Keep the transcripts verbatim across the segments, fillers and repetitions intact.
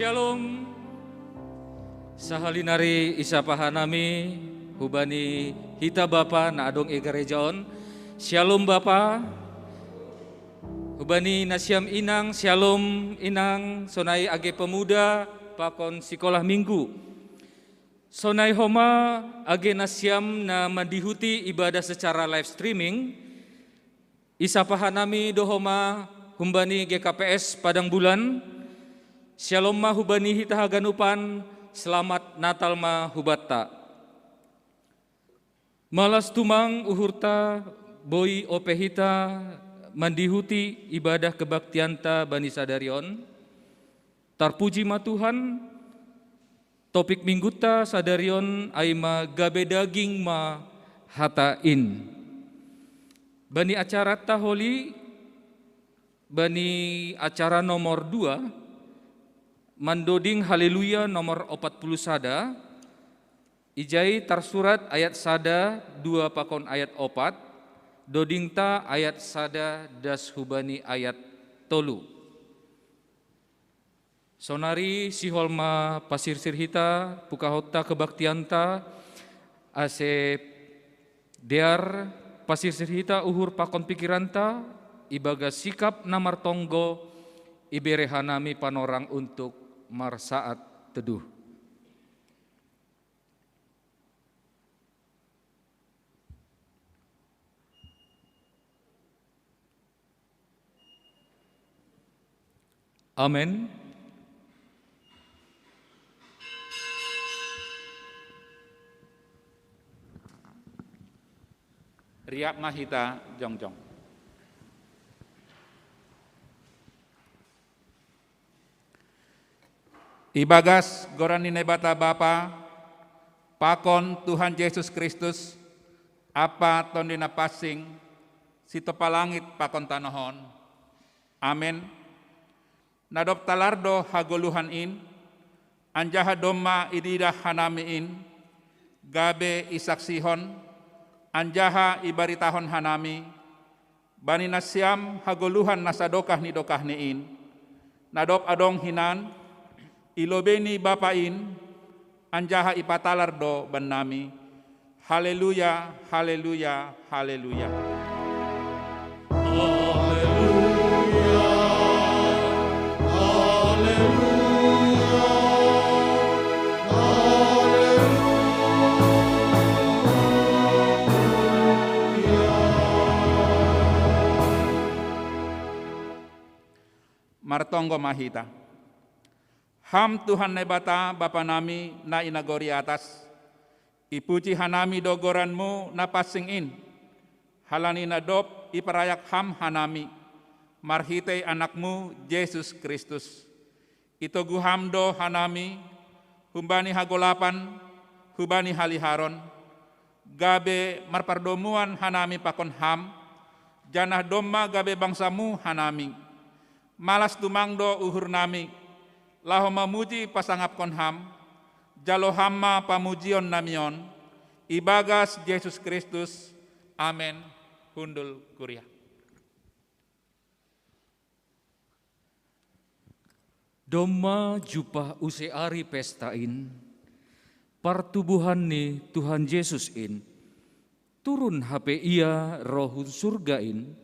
Shalom. Sahalinari isapahanami hubani hita bapa na adong i gareja on. Shalom bapa. Hubani nasiam inang, shalom inang, sonai age pemuda pakon sikolah minggu. Sonai homa age nasiam na mandihuti ibadah secara live streaming, isapahanami do homa humbani G K P S Padang Bulan. Shalom ma hubani hita haganupan, selamat Natal ma hubanta. Malas tumang uhurta boi ope hita mandihuti ibadah kebaktianta bani sadari on. Tarpuji ma Tuhan. Topik mingguta sadari on ai ma gabe daging ma hata in. Bani acarata holi, bani acara nomor dua, mandoding Haleluya nomor opat puluh sada, ijai tarsurat ayat sada, dua pakon ayat opat, dodingta ayat sada das hubani ayat tolu. Sonari sihol ma pasirsir hita, pukahonta kebaktianta, ase dear pasirsir hita uhur pakon pikiranta, ibagas sikap na martonggo, ibere hanami panorang untuk marsaat teduh. Amen. Riap ma hita jongjong. Ibagas goran ni Naibata Bapa, pakon Tuhan Jesus Kristus, Apa Tondi na pansing, sitopa langit pakon tanoh on. Amen. Na dob talar do hagoluhan in, anjaha domma ididah hanami in, gabe isaksihon, anjaha ibaritahon hanami, bani nasiam hagoluhan na sadokah ni dokahni in, na dob adong hinan, i lobei ni Bapa in, anjaha ipatalar do bannami. Haleluya, haleluya, haleluya. Haleluya, haleluya, haleluya. Martonggo ma hita. Ham Tuhan Naibata, Bapa nami na i nagori atas, ipuji hanami do goranmu na pansing in, halani na dob iparayak ham hanami, marhitei Anakmu Jesus Kristus. Itogu ham do hanami, humbani hagolapan, hubani haliharon, gabe marpardomuan hanami pakon ham, janah domma gabe bangsamu hanami. Malas tumang do uhurnami, laho mamuji pasangapkon ham, jalo ham ma pamujion nami on, ibagas Jesus Kristus. Amen. Hundul kuria. Domma jumpah use ari pesta in, partubuhan ni Tuhan Jesus in, turun hape ia roh hun surga in,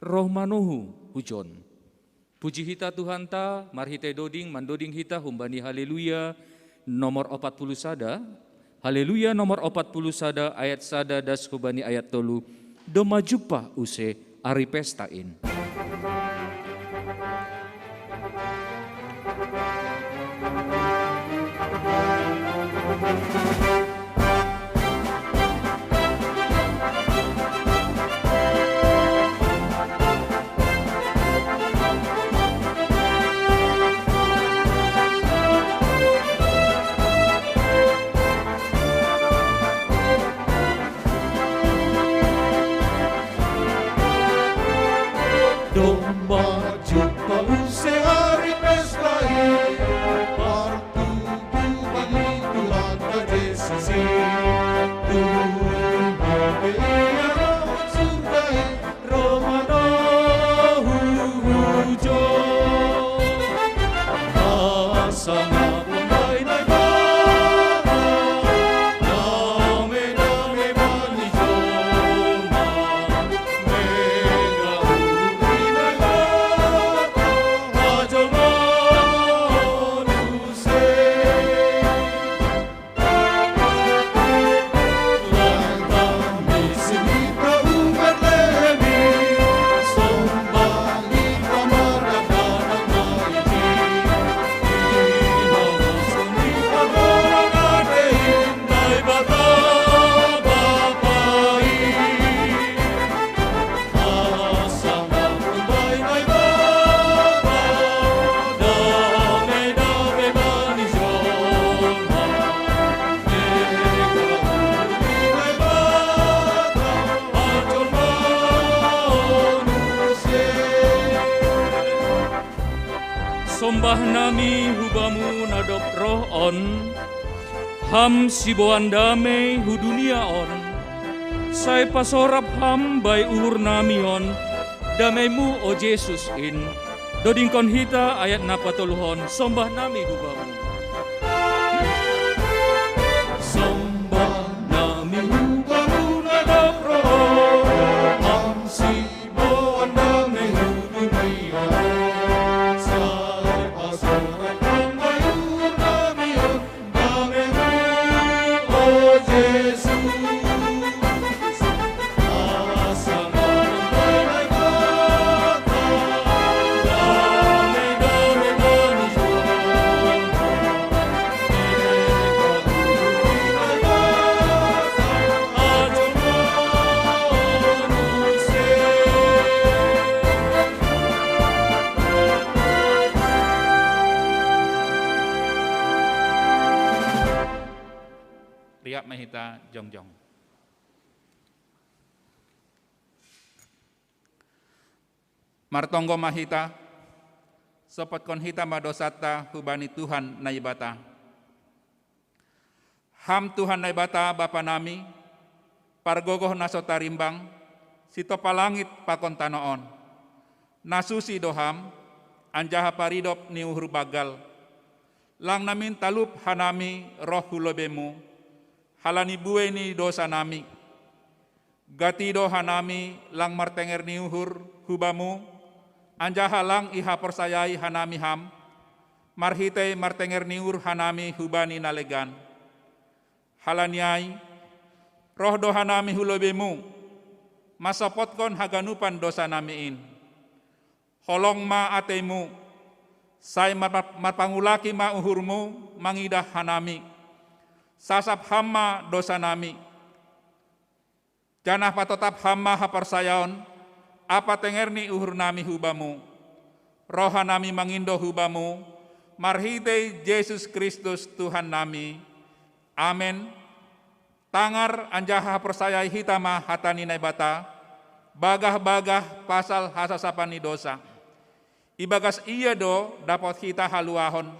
roh manohu hujon. Puji hita Tuhanta, marhitei doding, mandoding hita humbani Haleluya nomor opat puluh sada, Haleluya nomor opat puluh sada ayat sada das hubani ayat tolu, domma jumpah use ari pesta in. Domma jumpah use ari pesta in, partubuhan ni Tuhanta Jesus in, turun hape ia roh hun surga in, roh manohu hujon. Asa Sombah nami hu Bamu na dob roh on, Ham siboan damei hu dunia on. Sai pasorap Ham bai uhur nami on damei-Mu, o Jesus, in. Dodingkon hita ayat na patoluhon sombah nami hu Bamu. Sombah nami hu Bamu na dob roh on, Ham siboan damei hu dunia on. Sai pasorap Ham bai uhur nami on damei-Mu, o Jesus. Riap ma hita jongjong. Martonggo ma hita, sopotkon hita ma dosanta hubani Tuhan Naibata. Ham Tuhan Naibata Bapa nami, Pargogoh na so tarimbang, Sitopa langit pakon tano on. Na suci do Ham, anjaha paridop ni uhur banggal. Lang namin talup hanami roh hu lobei-Mu, halani buei ni dosa nami. Gati do hanami lang martenger ni uhur hu Bamu, anjaha lang ihaporsayai hanami Ham, marhitei martenger ni uhur hanami hubani na legan. Halani ai, roh do hanami hu lobei-Mu, mansopotkon haganupan dosa nami in. Holong ma atei-Mu, sai mar-, marpangulaki ma uhur-Mu mangidah hanami. Sasap Ham ma dosa nami, janah patotap Ham ma haporsayaon ampa tenger ni uhur nami hu Bamu. Roha nami mangindo hu Bamu, marhitei Jesus Kristus Tuhan nami. Amen. Tangar anjaha haporsayai hita ma hata ni Naibata, bagah-bagah pasal hasasapan ni dosa. Ibagas Ia do dapot hita haluahon,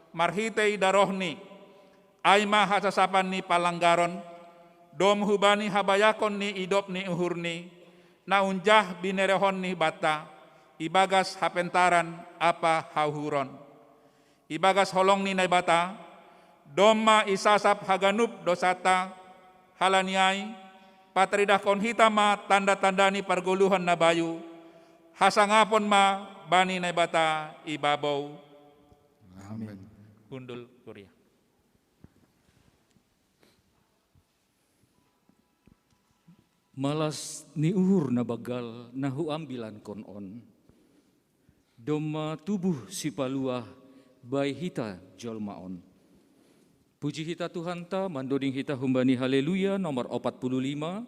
marhitei daroh-Ni, ai ma hasasapan ni palanggaron, dom hubani habayakon ni idop ni uhur-Ni, na unjah binerehon-Ni banta, ibagas hapentaran ampa hauhuron. Ibagas holong ni Naibata, dom ma isasap haganup dosanta, halani ai, pataridahkon hita ma tanda-tanda ni pargoluhan na bayu, hasangapon ma bani Naibata i babou. Amen. Hundul kuria. Malas ni uhur na banggal na huambilankon on, domma tubuh sipaluah bai hita jolma on. Puji hita Tuhanta, mandoding hita humbani Haleluya nomor opat puluh lima,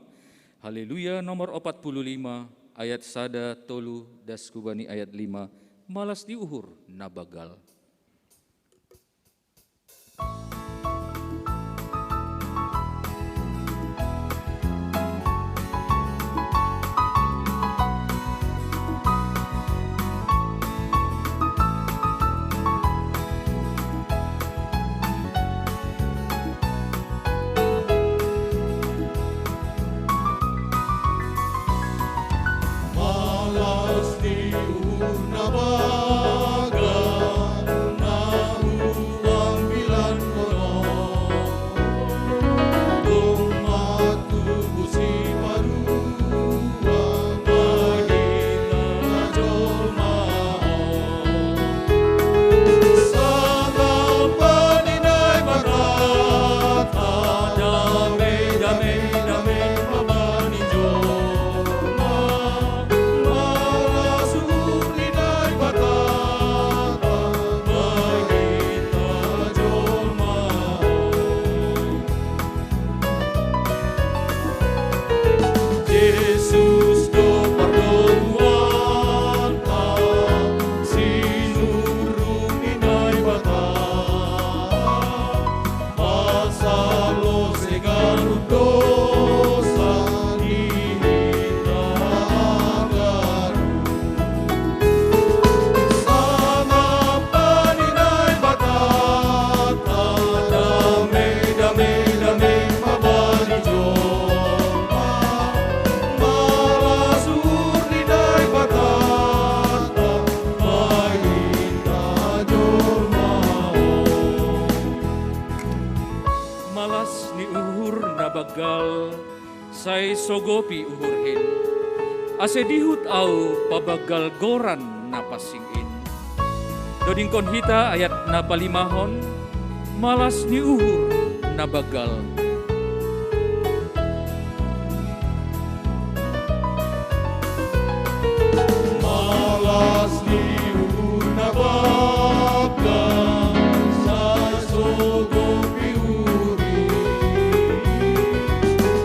Haleluya nomor opat puluh lima, ayat sada, tolu, das hubani ayat lima, malas ni uhur na banggal. Malas ni uhur na banggal na huambilankon on, domma tubuh sipaluah bai hita jolma on. Sangap bani Naibata, damei, damei, damei ma bani jolma. Sai sogopi uhurhin, ase dihut au pabaggal goran na pansing in. Dodingkon hita ayat na palimahon, malas ni uhur na banggal. Malas ni uhur na banggal, sai sogopi uhurhin,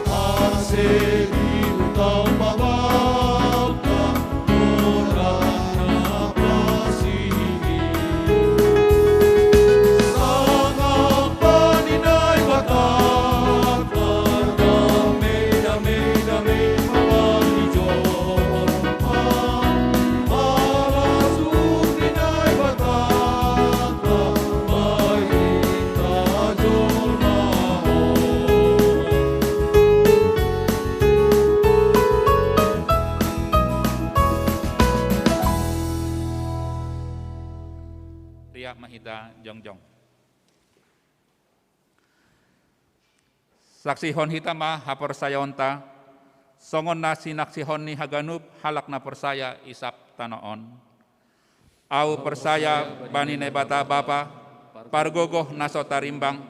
ase dihut au pabaggal goran na pansing in. Sangap bani Naibata, dame, dame, dame ma bani jolma. Malas uhur ni Naibata, bahen hita jolma on. Riak ma hita jongjong. Saksihon hita ma haporsayaonta, songon na sinaksihon ni haganup halak na porsaya i sab tano on. Au porsaya bani Naibata Bapa, pargogoh na so tarimbang,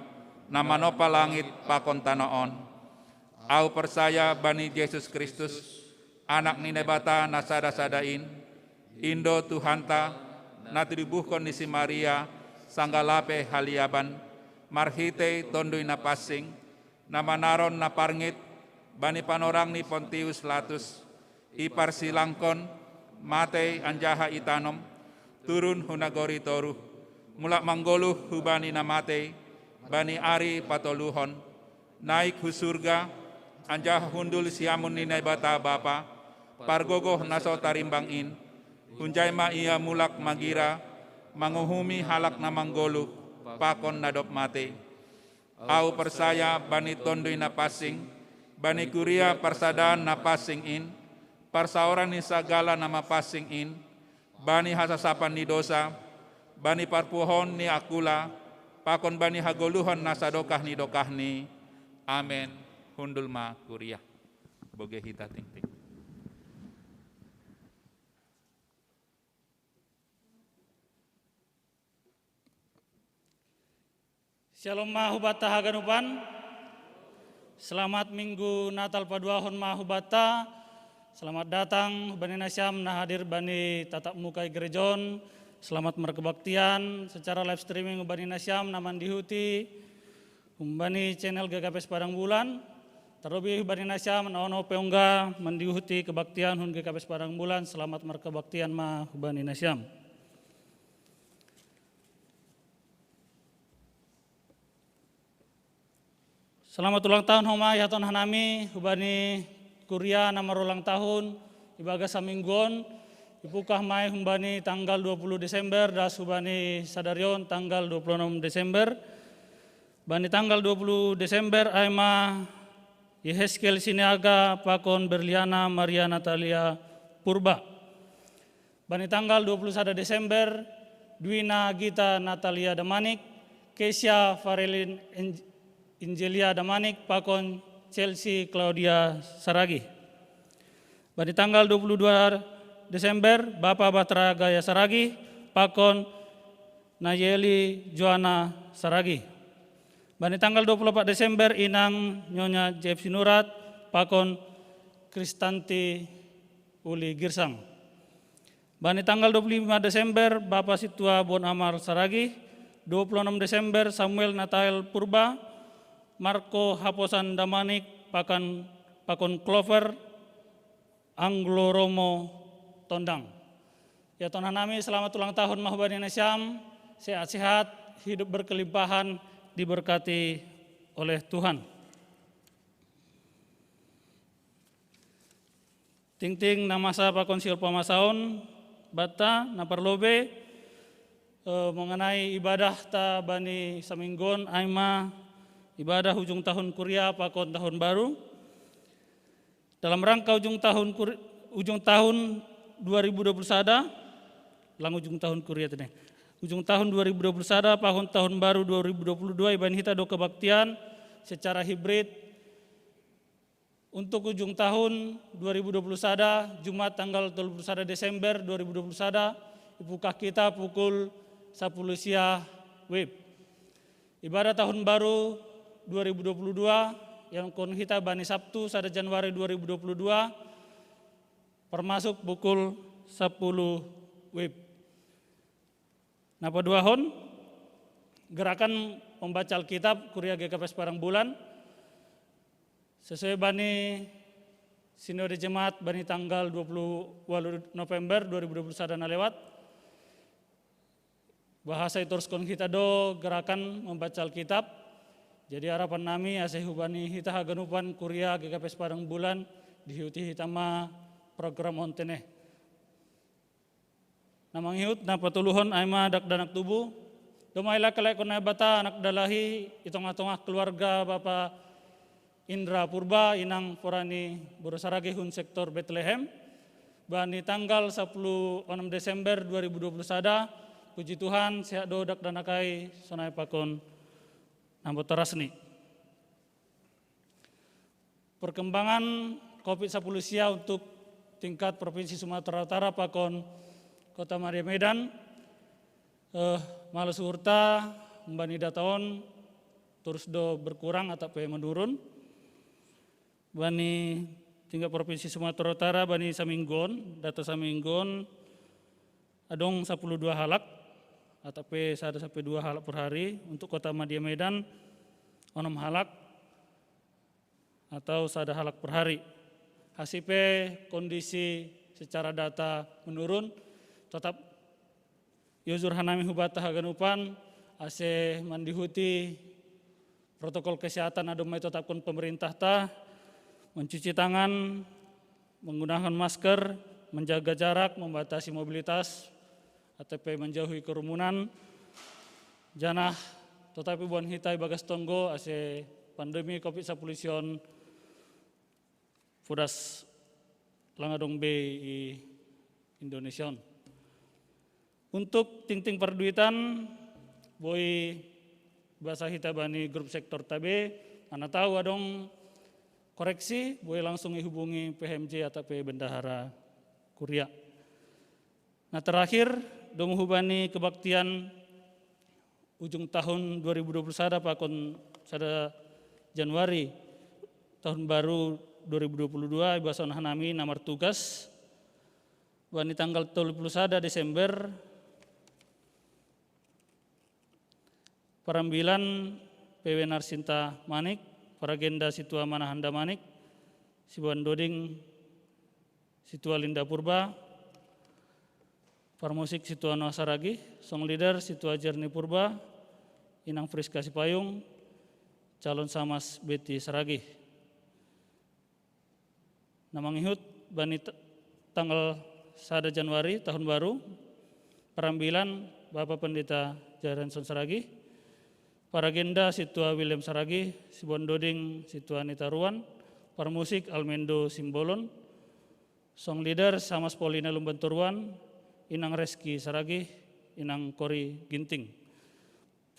na manompa langit pakon tano on. Au porsaya bani Jesus Kristus, Anak ni Naibata na sada-sada in, in do Tuhanta, na tinubuhkon ni si Maria, sanggah lape haliaban, marhitei Tonduy Napansing, na manaron na parngit bani panorang ni Pontius Latus, iparsilangkon, matei anjaha itanom, turun hu nagori toruh, mulak manggoluh hubani na matei, bani ari patoluhon, naik hu surga, anjaha hundul siamun ni Naibata Bapa, pargogoh na so tarimbang in, hunjai ma Ia mulak magira, manguhumi halak na manggoluh pakon na dob matei. Au porsaya bani Tonduy Napansing, bani kuria parsadaan na pansing in, parsaoran ni sagala na mapansing in, bani hasasapan ni dosa, bani parpuhoon ni angkula, pakon bani hagoluhan na sadokah ni dokahni. Amen. Hundul ma kuria. Bogei hita tingting. Syalom ma hubanta haganupan. Selamat Minggu Natal paduahon ma hubanta. Selamat datang hubani nasiam na hadir bani tatap muka i gereja on. Selamat markebaktian secara live streaming hubani nasiam na mandihuti hubani channel G K P S Padang Bulan. Tarlebih hubani nasiam na on pe ungga mandihuti kebaktian hun G K P S Padang Bulan, selamat markebaktian ma hubani nasiam. Selamat ulang tahun homa ihatahon hanami hubani kuria na marulang tahun ibagas saminggu on, ipungkah ma i hubani tanggal dua puluh Desember, das hubani sadari on tanggal dua puluh enam Desember. Bani tanggal dua puluh Desember ai ma Yehezkiel Sinaga pakon Berliana Maria Natalia Purba. Bani tanggal dua puluh sada Desember, Dwina Gita Natalia Damanik, Kesia Farelin Angelia Damanik pakon Chelsea Claudia Saragih. Bani tanggal dua puluh dua Desember, Bapa Bahtera Gaya Saragih pakon Nayeli Joana Saragih. Bani tanggal dua puluh empat Desember, Inang Nyonya Jeff Sinurat pakon Kristanti Uli Girsang. Bani tanggal dua puluh lima Desember, Bapa Situa Bon Amar Saragih, dua puluh enam Desember, Samuel Nathael Purba, Marco Haposan Damanik, pakan, pakon Clover, Anglo Romo Tondang. Ihatahon hanami selamat ulang tahun ma hubani nasiam, sehat-sehat, hidup berkelimpahan, diberkati oleh Tuhan. Tingting na masa pakon sihol pamasaon banta na parlobei, eh, mengenai ibadahta bani saminggu on ai ma ibadah ujung tahun kuria pakon tahun baru. Dalam rangka ujung tahun kur-, ujung tahun dua ribu dua puluh sada, lang ujung tahun kuria tadi. Ujung tahun dua ribu dua puluh sada pakon tahun baru dua ribu dua puluh dua, ibaen hita do kebaktian secara hibrid Untuk ujung tahun dua ribu dua puluh satu, Jumat tanggal dua puluh satu Desember dua ribu dua puluh satu, ipuka kita pukul sepuluh siang wib. Ibadah tahun baru dua ribu dua puluh dua yang kon kita bani Sabtu satu Januari dua ribu dua puluh dua, termasuk pukul sepuluh wib. Napa dua hon, gerakan membaca Alkitab Kuria G K P S Padang Bulan, sesuai bani Sinode Jemaat bani tanggal dua puluh walu November dua ribu dua puluh satu na lewat, bahasa itu terus kon kita do gerakan membaca Alkitab. Jadi harapan nami ase hubani hita haganupan Kuria G K P S Padang Bulan dihiuti hita ma program on tene. Na mangihut na patuluhon ai ma dakdanak tubu. Doma ila kalai kona bata anak dalahi i tongah-tongah keluarga Bapa Indra Purba inang porani Borosaragi hun sektor Bethlehem. Bani tanggal sepuluh enam Desember dua ribu dua puluh satu, puji Tuhan, sehat do dakdanak ai sonai pakon nambo teras ni. Perkembangan covid sepuluh sia untuk tingkat Provinsi Sumatera Utara pakon Kota Madya Medan, eh, malas hurta, membani data on terus do berkurang atau pe menurun. Bani tingkat Provinsi Sumatera Utara bani saminggon, data saminggon adong sepuluh dua halak atau pe sada sampai dua halak per hari. Untuk Kota Madya Medan onom halak atau sada halak per hari. Hasipe kondisi secara data menurun, tetap yuzur hanami hubata haganupan ase mandihuti protokol kesehatan adong mai tetapkon pemerintah ta, mencuci tangan, menggunakan masker, menjaga jarak, membatasi mobilitas, atau pe menjauhi kerumunan. Janah tetapi buan hita i bagas tonggo ase pandemi covid sepuluh sion pudas langadong be i Indonesia on. Untuk tingting perduitan, boi basa hita bani grup sektor tabe, mana tahu adong koreksi, boi langsung ihubungi P H M J atau pe bendahara kuria. Nah, terakhir, domu hubani kebaktian ujung tahun dua ribu dua puluh satu pakon sada Januari tahun baru dua ribu dua puluh dua, ibason hanami na martugas bani tanggal tolu puluh sada Desember, parambilan P W Narsinta Manik, paragenda Situa Manahanda Manik, Sibuan Doding Situa Linda Purba, parmusik Situa Noah Saragih, song leader Situa Jerni Purba, Inang Friska Sipayung, calon samas Betty Saragih. Na mangihut bani tanggal sada Januari tahun baru, parambilan Bapa Pendeta Jarenson Saragih, paragenda Situa William Saragih, Sibuan Doding Situa Nitaruan, parmusik Almendo Simbolon, song leader samas Paulina Lumbantoruan, Inang Reski Saragih, Inang Kori Ginting.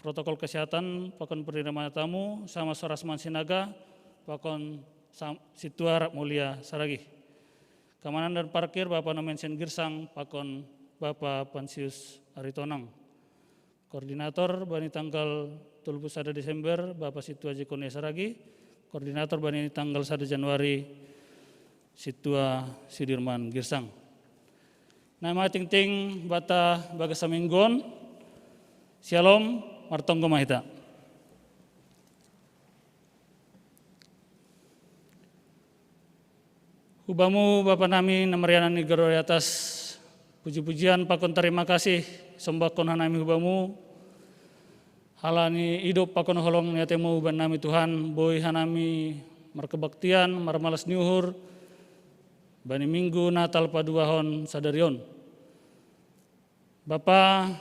Protokol kesehatan pakon penerima tamu samas Rasman Sinaga pakon Situa Rap Mulia Saragih. Keamanan dan parkir Bapa Nomensen Girsang pakon Bapa Pansius Aritonang. Koordinator bani tanggal tolu puluh sada Desember Bapa Situa Jekonia Saragih. Koordinator bani tanggal sada Januari Situa Sudirman Girsang. Na ma tingting bata bagas saminggon. Syalom, martonggo ma hita. Hubamu Bapa nami na marianan i garo di atas, puji-pujian pakon tarima kasih sombakkon hanami hubamu, halani idop pakon holong ni atemu huban nami Tuhan, boi hanami markebaktian, marmalas ni uhur, bani minggu Natal paduahon sadari on. Bapa,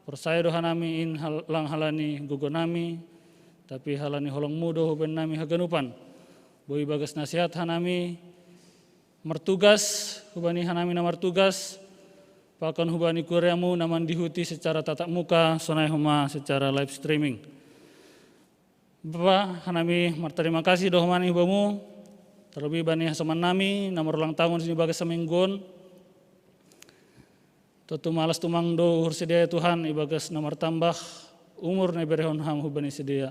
porsaya do hanami in hal, lang halani gogo nami, tapi halani holongmu do huban nami haganupan. Boi bagas na sehat hanami martugas, hubani hanami na martugas, pakon hubani kuriamu na mandihuti secara tatap muka, sonai homa secara live streaming. Bapa, hanami martarima kasih do homa ni hubamu, Terlebih bani hasoman nami na marulang tahun ibagas saminggu on. Tontu malas tumang do uhur sidea Tuhan ibagas na martambah umur na iberehon Ham hubani sidea.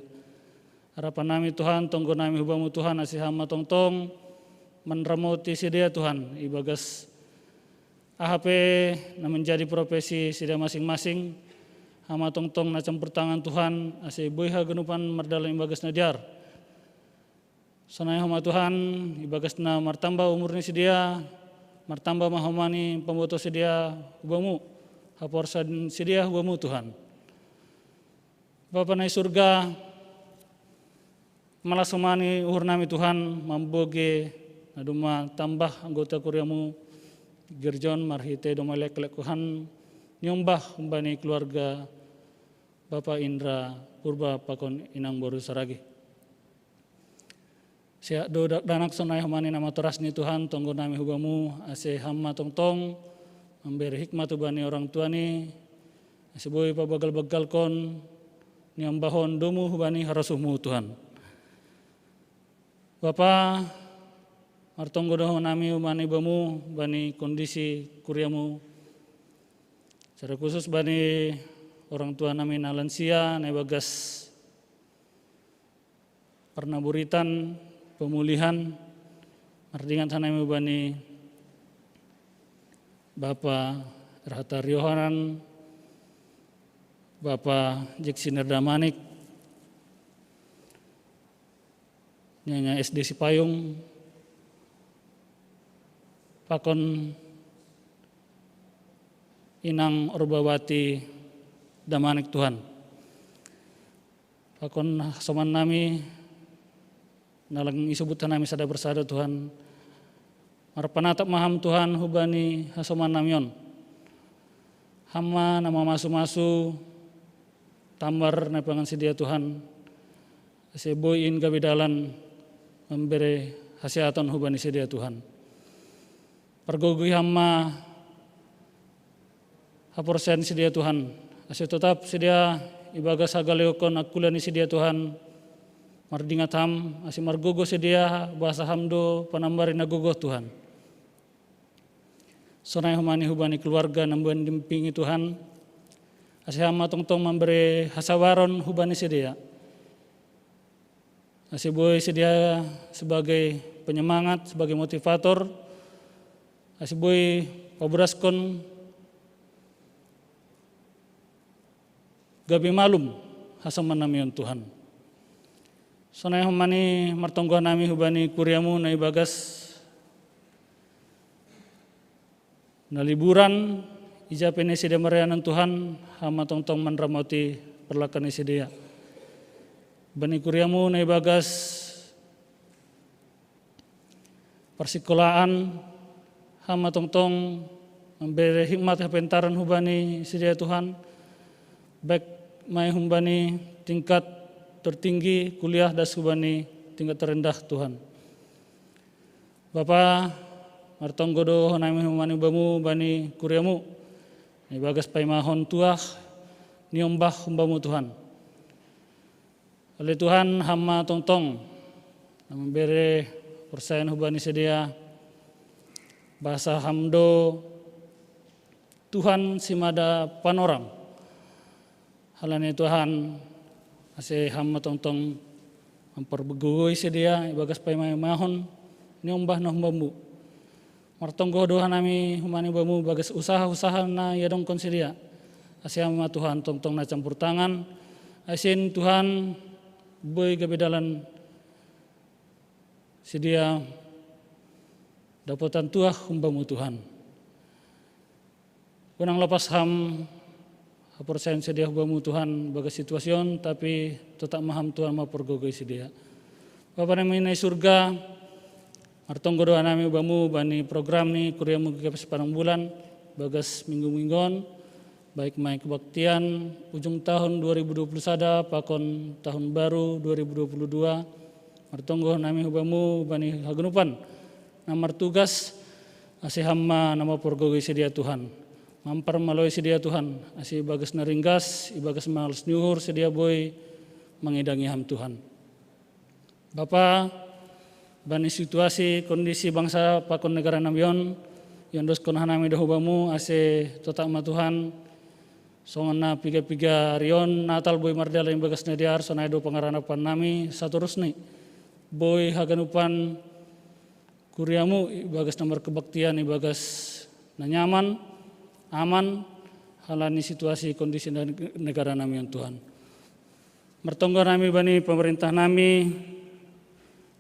Harapan nami Tuhan, tonggo nami hu Bamu Tuhan, ase Ham ma tongtong manramoti sidea Tuhan ibagas aha pe na menjadi profesi sidea masing-masing. Ham ma tongtong na campur tangan Tuhan, ase boi haganupan mardalan ibagas na dear. Sonai homa Tuhan, ibagas na martambah umur ni sidea, martambah ma homa ni pamboto sidea hu Bamu, haporsan sidea hu Bamu Tuhan. Bapa na i surga, malas homa ni uhur nami Tuhan, mambogei na domma tambah anggota kuriamu, gerjon marhite domma leklek Tuhan, niombah humbani keluarga Bapa Indra Purba pakon inang boru Saragi. Siak do dakdanak sonai homa ni na matoras ni Tuhan, tonggo nami hu Bamu, ase Ham ma tongtong mambere hikmat hubani orang tua ni, ase boi pabagal-bagalkon niombahon domu hubani harosuhMu Tuhan. Bapa, martonggo do homa nami hubani Bamu, bani kondisi kuriamu. Secara khusus bani orang tua nami na lansia, na ibagas parnaburitan, pemulihan, mardingat hanami bani Bapa Rahatar Yohanan, Bapa Jeksiner Damanik, Nyanya S D Sipayung, pakon Inang Orbawati Damanik Tuhan. Pakon hasoman nami, na lang isubut hanami sada persada Tuhan. Marpanatap ma Ham Tuhan hubani hasoman nami on. Ham ma na mamasu-masu tambar na ipangan sidea Tuhan. Ase boi in gabe dalan mambere hasehaton hubani sidea Tuhan. Pargogoi Ham ma haporsayaon sidea Tuhan. Ase totap sidea ibagas hagaleonkon angkulan ni sidea Tuhan. Mardingat Ham, ase margogoh sidea, bahasa Ham do panambari na gogoh Tuhan. Sonai homa ni hubani keluarga na mendampingi Tuhan. Ase Ham ma tongtong mambere hasabaron hubani sidea. Ase boi sidea sebagai penyemangat, sebagai motivator, ase boi paboraskon gabe malum hasoman nami on Tuhan. Sonai homa ni martonggo nami hubani kuriamu na ibagas na liburan, ija pe na sidea marianan Tuhan, Ham ma tongtong manramoti parlakan ni sidea. Bani kuriamu na ibagas parsikolaan, Ham ma tongtong mambere hikmat hapentaran hubani sidea Tuhan, baik mai humbani tingkat tertinggi kuliah das hubani tingkat terendah Tuhan. Bapa, martonggo do homa nami hubani Bamu, bani kuriamu, na ibagas paimahon tuah, niombah hum Bamu Tuhan. Ale Tuhan, Ham ma tongtong na mambere haporsayaon hubani sidea, bahasa Ham do Tuhan simada panorang. Halani Tuhan, ase Ham ma tongtong mampargogoi sidea ibagas paima-imahon, niombah na hum Bamu. Martonggo do hanami hubani Bamu ibagas usaha-usaha na iadongkon sidea. Ase Ham ma Tuhan tongtong na campur tangan, ase in Tuhan boi gabe dalan sidea dapotan tuah hum Bamu Tuhan. Unang lopas Ham haporsayaon sidea hum Bamu Tuhan ibagas situasi on, tapi totap ma Ham Tuhan mampargogoi sidea. Bapa nami na i surga, martonggo do hanami hum Bamu bani program ni kuriamu GKPS Padang Bulan ibagas minggu-minggu on, baik mai kebaktian ujung tahun dua ribu dua puluh sada pakon tahun baru dua ribu dua puluh dua. Martonggo nami hum Bamu bani haganupan na martugas, ase Ham ma na mampargogoi sidea Tuhan. Mamparmaloi sidea Tuhan, ase ibagas na ringgas, ibagas malas ni uhur sidea boi mangidangi Ham Tuhan. Bapa, Bani situasi kondisi bangsa pakon negara nami on, iondoskon hanami do hubamu ase totap ma Tuhan, songon na piga-piga ari on Natal boi mardalan ibagas na dear, sonai do pangaranapan nami satorusni. Boi haganupan kuriamu ibagas na markebaktian ibagas na nyaman, aman, halani situasi kondisi negara nami on Tuhan. Martonggo nami bani pemerintah nami,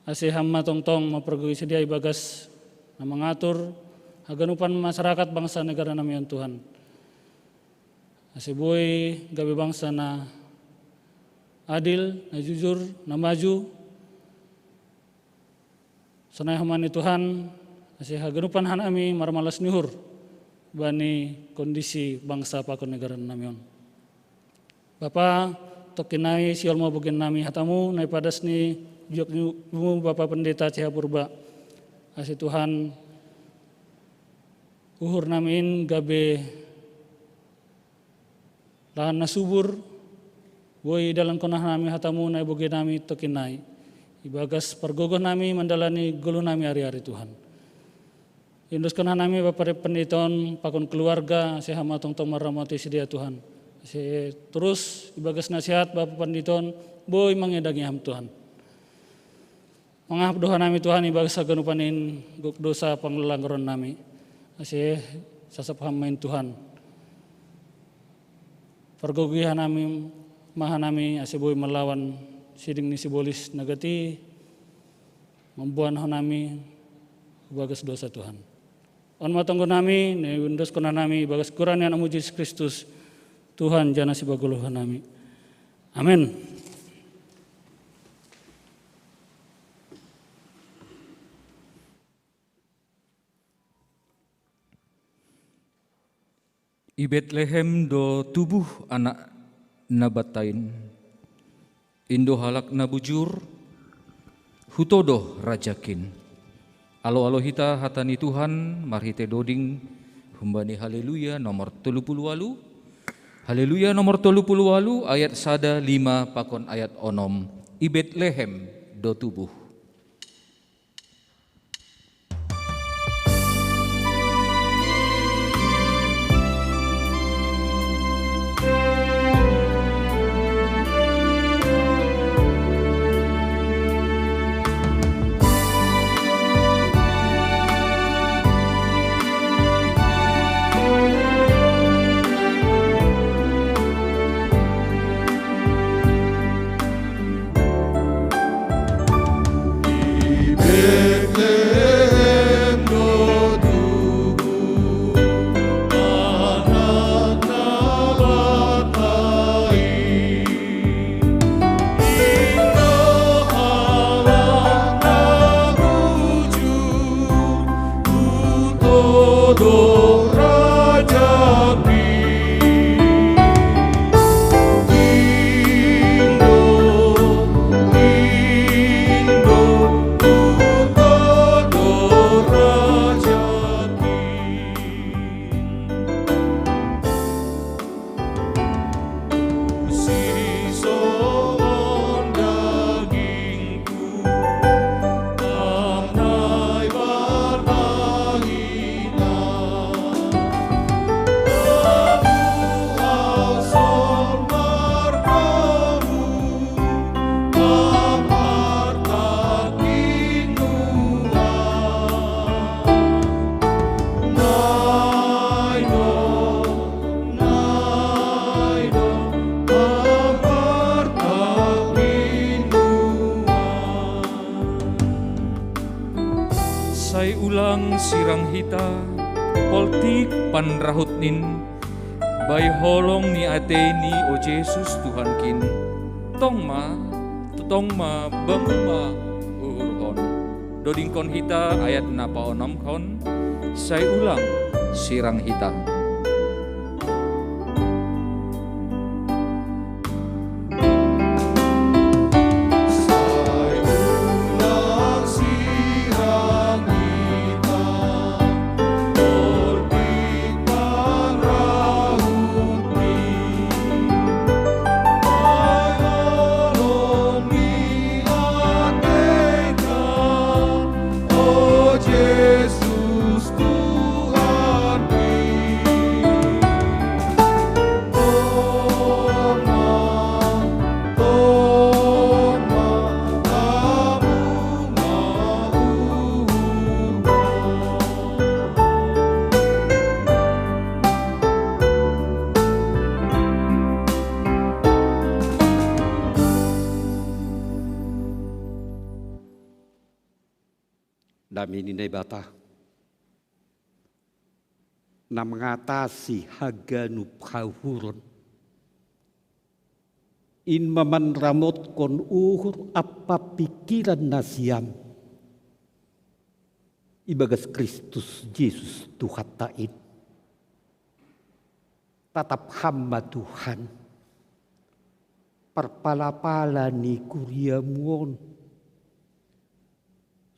ase Ham ma tongtong mapargogoi sidea ibagas na mangatur haganupan masyarakat bangsa negara nami on Tuhan. Ase boi gabe bangsa na adil, na jujur, na maju, sonai Ham ma ni Tuhan, ase haganupan hanami marmalas ni uhur bani kondisi bangsa pakon negara nami on. Bapa, tongkin nai sihol ma bogen nami hatamu na ipadas ni jukmu Bapa Pendeta C H Purba. Ase Tuhan, uhur nami in gabe lahan na subur, boi dalankon hanami hatamu na ibogei nami tongkin nai ibagas pargogoh nami mandalani goluh nami ari-ari Tuhan. Iondoskon hanami Bapa Pendeta on pakon keluarga, ase Ham ma tongtong marramoti sidea Tuhan. Ase torus ibagas nasihat Bapa Pendeta on boi mangedangi Ham Tuhan. Mangahap do hanami Tuhan ibagas haganupan in gok dosa panglanggaron nami. Ase sasap Ham ma in Tuhan. Pargogoi hanami ma hanami ase boi malawan siding ni sibolis na gati mamboan hanami ibagas dosa Tuhan. On ma tonggo nami, na iondoskon hanami ibagas goran ni Anakmu Jesus Kristus, Tuhan jana sipagoluhan nami. Amen. I Betlehem do tubuh Anak na bantain. Indo halak na bujur, hutodo rajakin. Alo-alo hita hata ni Tuhan marhite doding humbani Haleluya nomor tolu puluh walu. Haleluya nomor tolu puluh walu ayat sada, lima pakon ayat onom. I Betlehem do tubuh. Sai ulang sirang hita, poltik panrahutnin, bai holong ni atei ni o Jesus Tuhankin, tong ma, tong ma bangu ma uhurhon. Dodingkon hita ayat na paonomhon, sai ulang sirang hita. Kami ni Naibata na mangatasi haganup hauhuron, in mamanramotkon uhur ampa pikiran nasiam ibagas Kristus Jesus Tuhanta in. Tatap Ham ma Tuhan, parpalapala ni kuriamu on,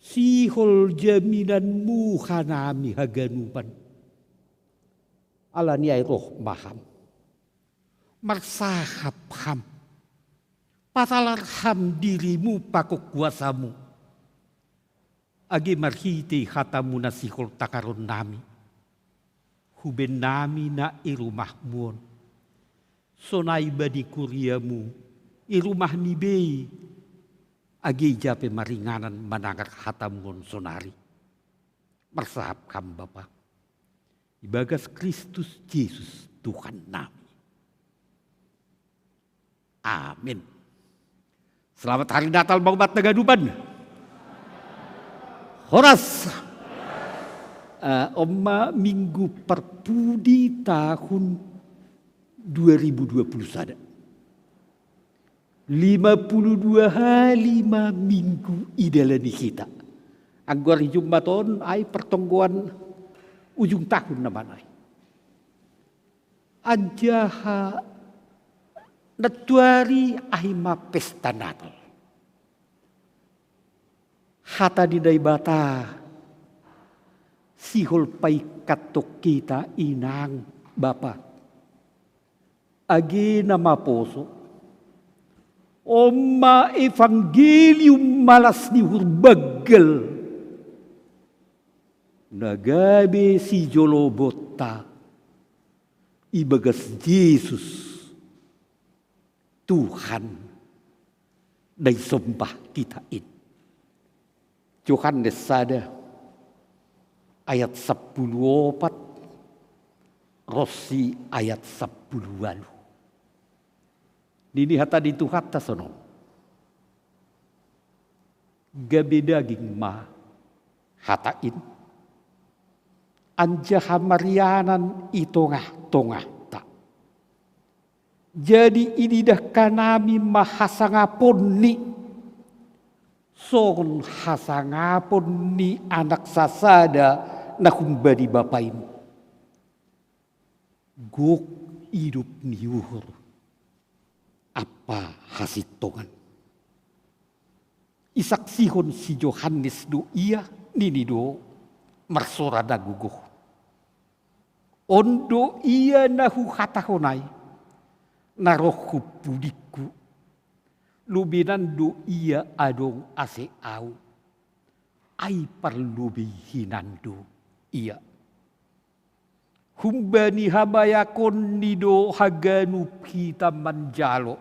sihol jaminanmu hanami haganupan. Ala ni ai roh ma Ham, marsahap Ham, patalar Ham dirimu pakon kuasamu, age marhitei hatamu na sihol tangaron nami, huben nami na i rumahmu on, sonai bani kuriamu i rumah ni bei, age ija pe maringanan manangar hatamu on sonari. Marsahap Ham Bapa, ibagas Kristus Jesus Tuhan nami. Amin. Selamat hari Natal ma hubanta ganupan. Horas. Eh, on ma minggu parpudi tahun dua ribu dua puluh sada. Lima puluh dua hali ma minggu idalani hita. Anggo ari Jumat on ai partonggoan ujung tahun nama nai. Anjaha nantuari ai ma pesta Natal. Hata ni Naibata sihol paingkathon hita, inang, bapa, age na maposo. On ma evangelium malas ni uhur banggal na gabe sijolobonta ibagas Jesus Tuhan na isomba hita in. Johannes sada ayat sampulu opat ronsi ayat sampulu ualu. Nini hata ni Tuhanta sonon: Gabe daging ma hata in, anjaha marianan i tongah-tongahta. Jadi ididah hanami ma hasangaponni, songon hasangapon ni anak sasada na humbani bapa in. Gok idop ni uhur ampa hasintongan. Isaksihon si Johannes do ia, nini do marsora na gogo: On do ia na huhatahon ai, na roh hu pudingku. Lobenan do ia adong ase ahu, ai parlobei hinan do ia. Humbani habayakonni do haganup hita manjalo,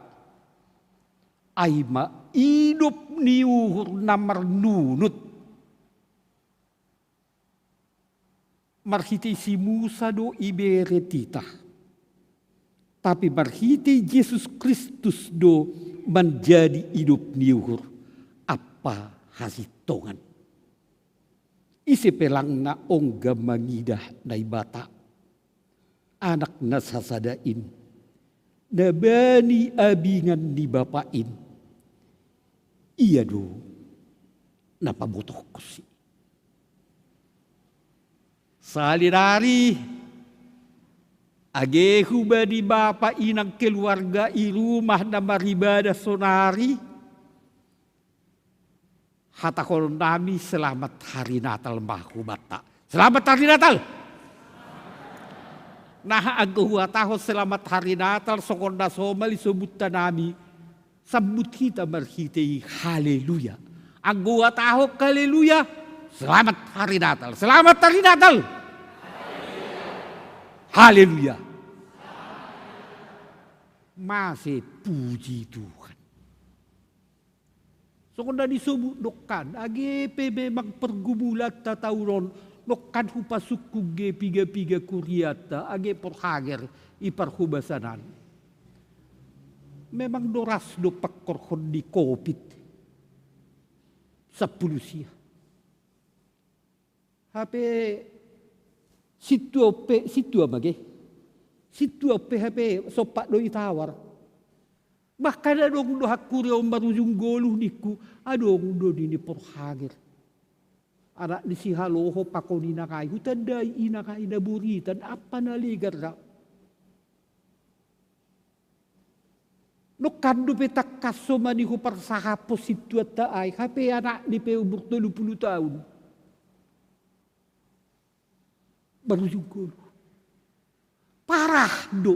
ai ma idop ni uhur na marnunut. Marhitei si Musa do ibere titah, tapi marhitei Jesus Kristus do manjadi idop ni uhur ampa hasintongan. Ise pe lang na ongga mangidah Naibata, Anak na sasada in, na bani abingan ni Bapa in, ia do na pabotohkonsi. Sahali nari, age hubani bapa inang keluarga i rumah na maribadah sonari, hatahonon nami selamat hari Natal ma hubanta. Selamat hari Natal. Nah, anggo huhatahon selamat hari Natal songon na somal isobutta nami, sambut hita marhitei haleluya. Anggo huhatahon haleluya, selamat hari Natal. Selamat hari Natal. Haleluya. Mase, puji Tuhan. Songon na nisobut nongkan, age pe memang pergumulanta taon on, nongkan hupasungkun ge piga-piga kurianta, age porhanger i parhobasanan. Memang do ras do pangkorhon ni covid sampulu sia. Hape sintua pe, sintua mage. Sintua pe hape sompat do itawar. Bahkan adong do hangku ri on marujung goluh ningku, adong do nini porhanger. Anak ni si Haloho pakon inangai, hutandai inangai na buritan, ampa na legan ra. Nongkan dope tangkas so maniho parsahaphon sintuanta ai, hape anak ni pe umur tolu pulu taon. Marujung goluh. Parah do.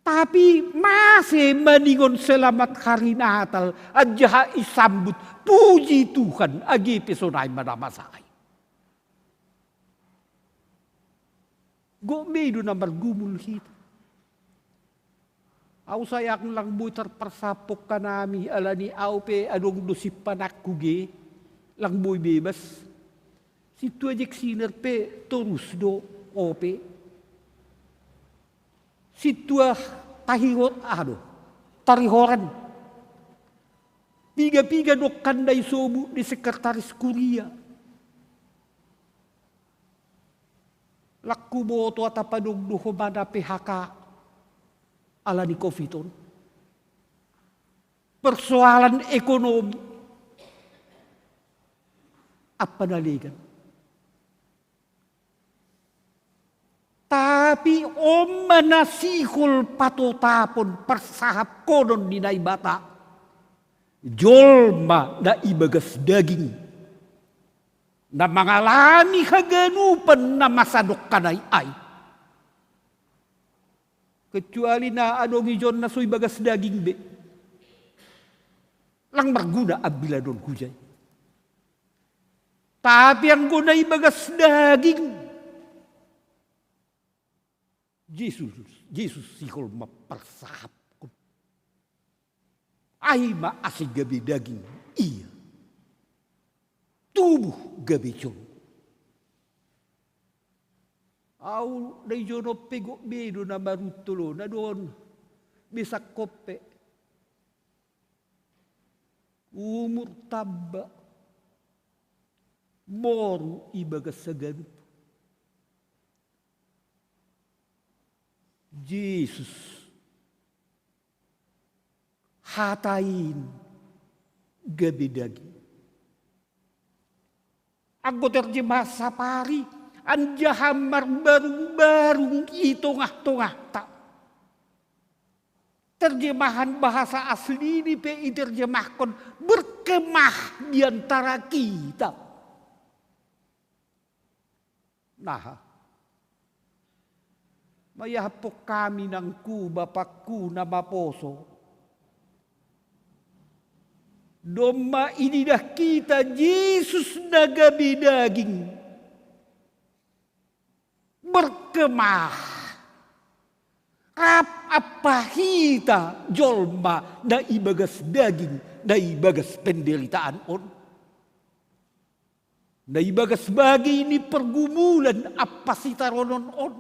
Tapi mase maningon selamat hari Natal, anjaha isambut, puji Tuhan, age pe sonai ma na masa ai. Gok be do na margumul hita. Au sayang lang boi tarparsahaphon hanami, alani au pe adong do simpananku ge, lang boi bebas. Sintua Jack Sinner pe torus do ope. Sintua Tahihot, aha do, Tarihoran. Piga-piga nongkan na isobut ni sekretaris kuria. Lang huboto atap adong do homa na P H K alani covid on. Persoalan ekonomi. Ampa na legan. Tapi on ma na sihol patotapon parsahaphonon ni Naibata. Jolma na ibagas daging, na mangalami haganupan na masa nongkan ai. Kecuali na adong ijon na so ibagas daging be, lang marguna ambilan on hujai. Tapi anggo na ibagas daging, Jesus, Jesus sihol ma parsahapkon. Ai ma ase gabe daging ia, tubuh gabe jolma. Au na ijon on pe gok be do na maruntul on, adong be sangkop pe. Umur tamba, moru ibagas haganup. Jesus, hata in gabe daging. Anggo terjemahan sapari, anjaha marbarung-barung i tongah-tongahta. Terjemahan bahasa asli ni pe iterjemahkon berkemah di antara kita. Nah, maiahapon hami nangku bapakku na maposo. Domma ididah kita Jesus na gabe daging, berkemah, rap ampa hita jolma na ibagas daging, na ibagas penderitaan on, na ibagas bagi ni pergumulan ampa sitaronon on.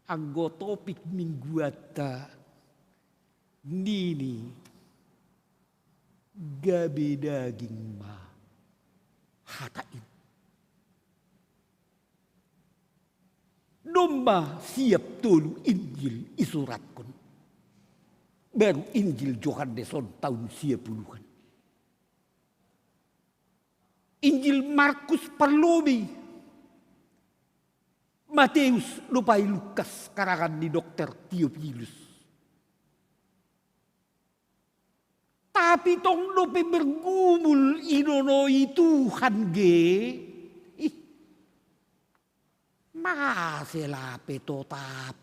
Anggo topik mingguanta nini gabe daging ma hata in. Domma siap tolu Injil isuratkon. Baru Injil Johannes on taon sia puluhan. Injil Markus parlobei. Mateus dope Lukas karangan ni dokter Teofilus. Tapi tong dope bergumul inonoi Tuhan ge, ih, mase lape totap.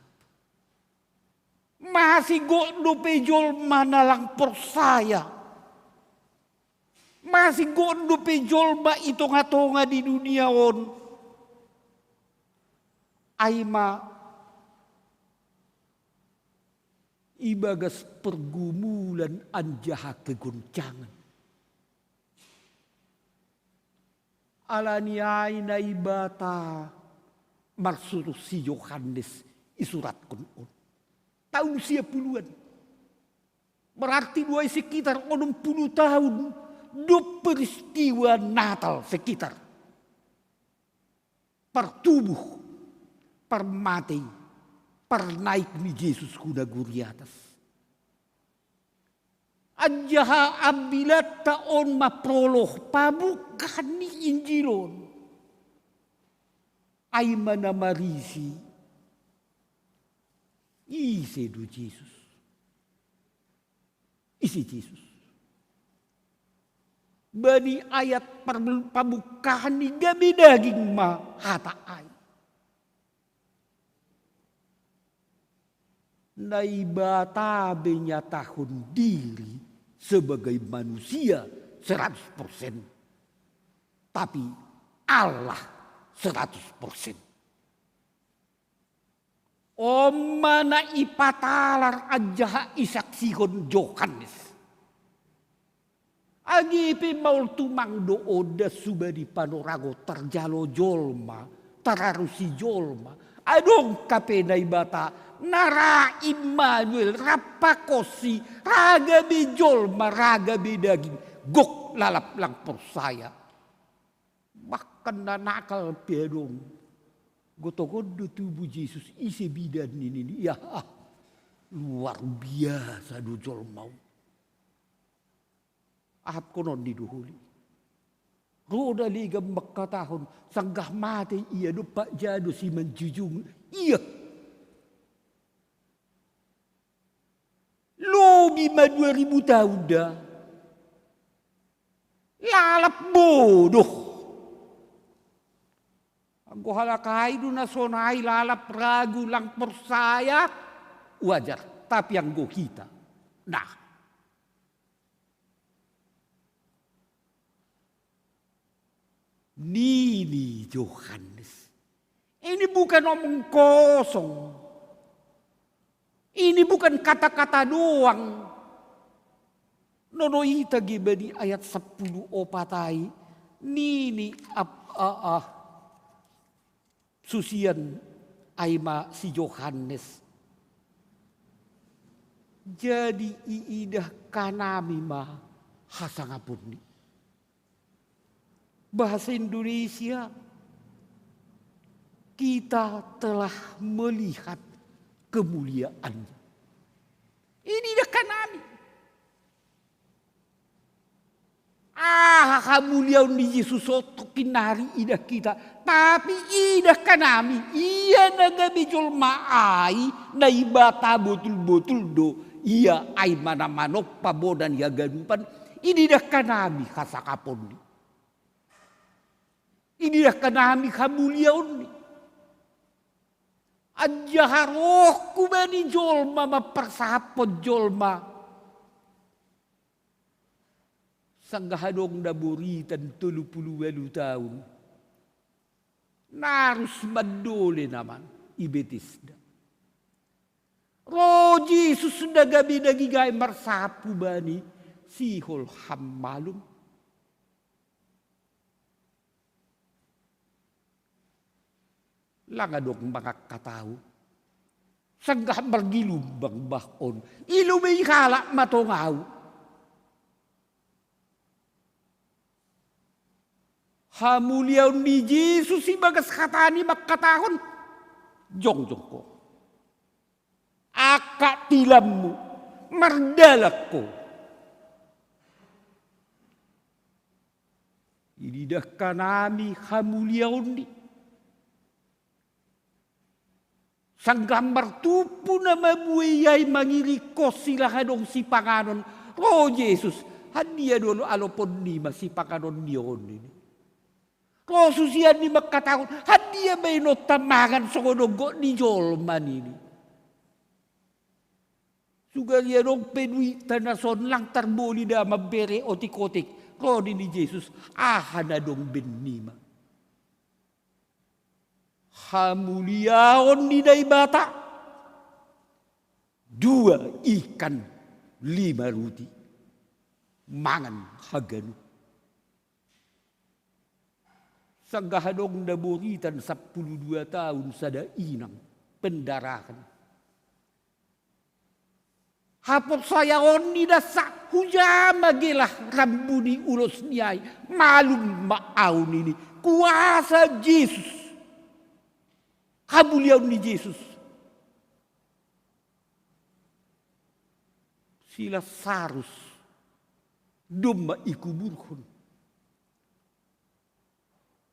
Mase gok dope jolma na lang porsaya. Mase gok dope jolma i tonga-tonga di dunia on. Ai ma ibagas pergumulan anjaha kegoncangan. Alani ai Naibata marsuruh si Johannes isuratkon on. Taon sia puluhan. Berarti dua sekitar onom puluh tahun do peristiwa Natal sekitar. Pertubuh, permatei, pernaik ni Jesus ku nagori atas. Anjaha ambilatta on ma proloh pabukaan ni Injil on. Ai ma na marisi, ise do Jesus? Ise Jesus? Bani ayat pabukaan ni gabe daging ma hata ai. Naibata menyatakan diri sebagai manusia seratus persen, tapi Allah seratus persen. Oma na ipatalar anjaha isaksihon Johannes. Age pe maol tumang do oda suba di panorago tarjalo jolma, tararusi jolma. Adong kape Naibata, nara Immanuel, rap pakonsi, raga be jolma, raga be daging, gok lalap lang porsaya. Bahkan na nakal pe adong. Gotogon do tubu Jesus, ise bidan nini, ya, ah, luar biasa do jolma on. Ahapkonon ni do holi. Ro na legan mangkatahon, sanggah mate ia dompak jado si manjujung. Ia. Lobi ma dua ribu tahun da. Lalap bodoh. Anggo halak ai do na sonai lalap ragu lang porsaya, wajar. Tapi anggo hita, nah. Nini Johannes, ini bukan omong kosong. Ini bukan kata-kata doang. Nono ita ge bani ayat sepuluh opat ai, nini ap, a, a, susian ai ma si Johannes. Jadi iidah kanami ma hasangaponni. Bahasa Indonesia, kita telah melihat kemuliaannya. Ini idah kanami. Aha hamuliaon ni Jesus on tok nari idah kita, tapi idah kanami, ia na gabe jolma ai, Naibata botul-botul do, ia ai ma na manompa bona ni haganupan, iidah kanami hasangaponni. Iidah kanami hamuliaonni. Anjaha rohku bani jolma, mamparsahaphon jolma. Sanggah adong na boritan tolu pulu ualu taon. Narus mandole naman i Betesda. Ro Jesus na gabe daging ai marsahap hubani, sihol ham malum. Lang adong mangangkat ahu. Sanggah margilumbang bah on, ilumei halak ma tong ahu. Hamuliaon ni Jesus ibagas hatani mangkatahon, jongjong ho. Angkat tilammu, mardalan ho. Iidah kanami hamuliaonni. Sanggah martumpu na mabuei ai mangiringkonsi laho adong sipanganon, ro Jesus, handia do alompon nima sipanganon ni on nini. Ro susianni mangkatahon, handia baenonta mangan songon gok ni jolma nini. Sugari adong pe duitta na son lang tarboli da mambere otik-otik. Ro nini Jesus, aha na dong bennima? Hamuliaon ni Naibata. Dua ikan lima ruti. Mangan haganup. Sanggah adong na boritan sampulu dua taon sada inang pendarahan. Haporsayaon ni dasa hujama gelah rambu ni ulos ni ai, malum ma au nini. Kuasa Jesus. Hamuliaon ni Jesus. Si Lasarus domma ikuburhon.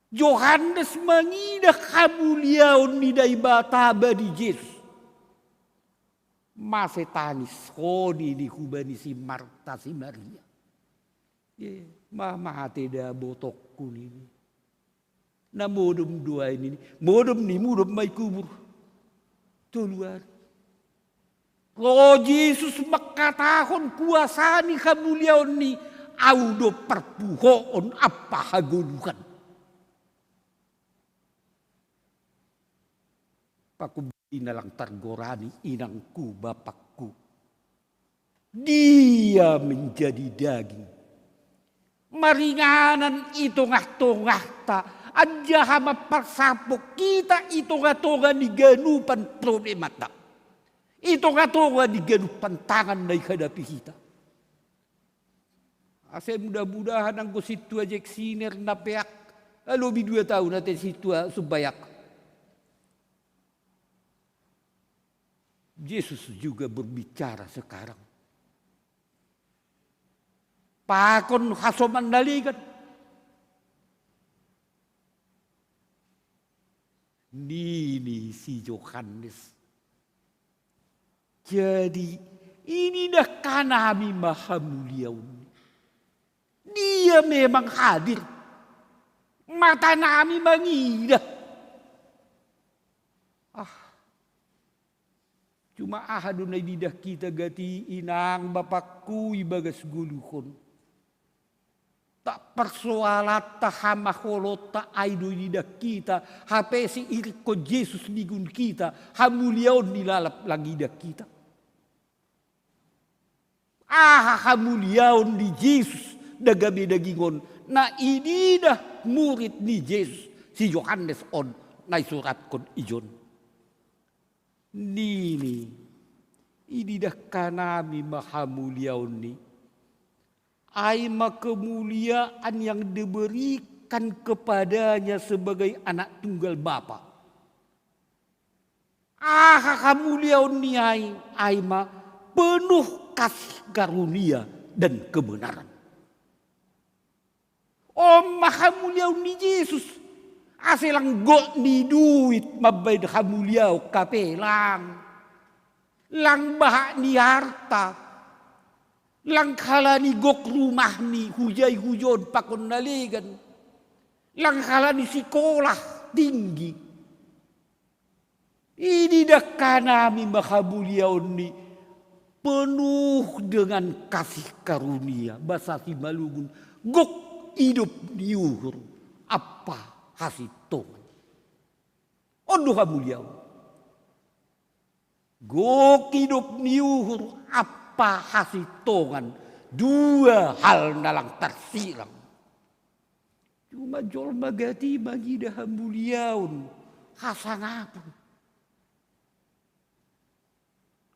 Johannes mangidah hamuliaon ni Naibata bani Jesus. Mase tangis ho nini hubani si Marta si Maria. Ye, ma mate da botongku nini. Na modom do ai nini. Modom ni mudom ma ikubur. Tolu ari. Ro Jesus mangkatahon kuasa ni hamuliaon ni, au do parpuhoon ampa hagoluhan. Pakumbina lang targorani inangku bapakku. Dia menjadi daging. Maringanan i tongah-tongahta, anjaha mamparsapok hita i tongah-tongah ni ganupan problemanta. I tongah-tongah ni ganupan tantangan na ihadapi hita. Ase mudah-mudahan anggo sintua Jeksiner na peak, lobi dua taon ate sintua sumbayak. Jesus juga berbicara sekarang. Pakon hasoman na legan. Nini si Johannes. Jadi, inidah hanami ma hamuliaon. Dia memang hadir. Matanami mangidah. Ah. Cuma aha do na ididah hita gati inang bapakku ibagas goluhon. Tak persoalanta hamaholonta ai do ididah hita, hape siirikkon Jesus ningon hita, hamuliaon ni lalap lang ididah hita. Aha hamuliaon ni Jesus na gabe daging on, na ididah murid ni Jesus si Johannes on na isurathon ijon. Nini, ididah hanami ma hamuliaon ni, ai ma kemuliaan yang diberikan kepadanya sebagai anak tunggal Bapa. Aha hamuliaon ni ai, ai ma penuh kasih karunia dan kebenaran. On ma hamuliaon ni Jesus. Ase lang gok ni duit mambahen hamuliaon hape lang. Lang bahak ni arta. Lang halani gok rumahni hujai hujon pakon na legan. Lang halani sikolah tinggi. Ididah hanami ma hamuliaon ni penuh dengan kasih karunia, basa Simalungun, gok idop ni uhur ampa hasintongan. On do hamuliaon. Gok idop ni uhur ampa hasintongan, dua hal na lang tarsirang. Cuma jolma gati mangidah hamuliaon, hasangapon.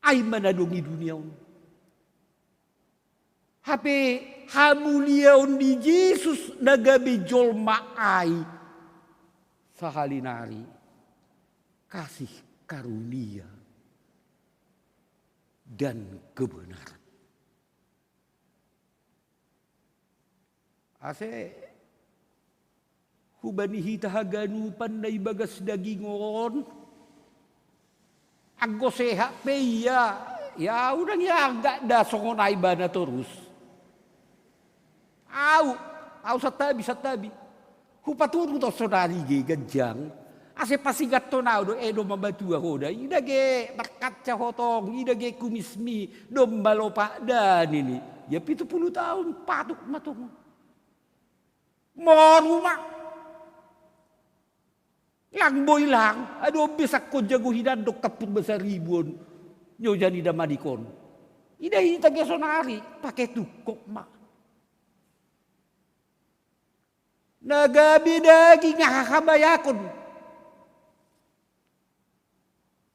Ai ma na dong i dunia on. Hape hamuliaon ni Jesus na gabe jolma ai sahali nari kasih karunia dan kebenaran. Ase hubani hita haganupan na ibagas daging on, anggo sehat pe ia, ia unang ia anggap da songon ai bana torus. Au, au santabi, santabi. Hupaturu do sonari ge ganjang. Ase pasingathon au do, eh, domma matua ho da. Ida ge markaca ho tong, ida ge kumismi domma lopak da nini. Ia pitu pulu taon patuk ma tong. Moru ma. Lang boi lang, ado besak ko jago hinan do kapur basaribu on. Nyoja ni damanik on. Ida hita ge sonari, pake tungkok ma. Na gabe daging aha habayakon.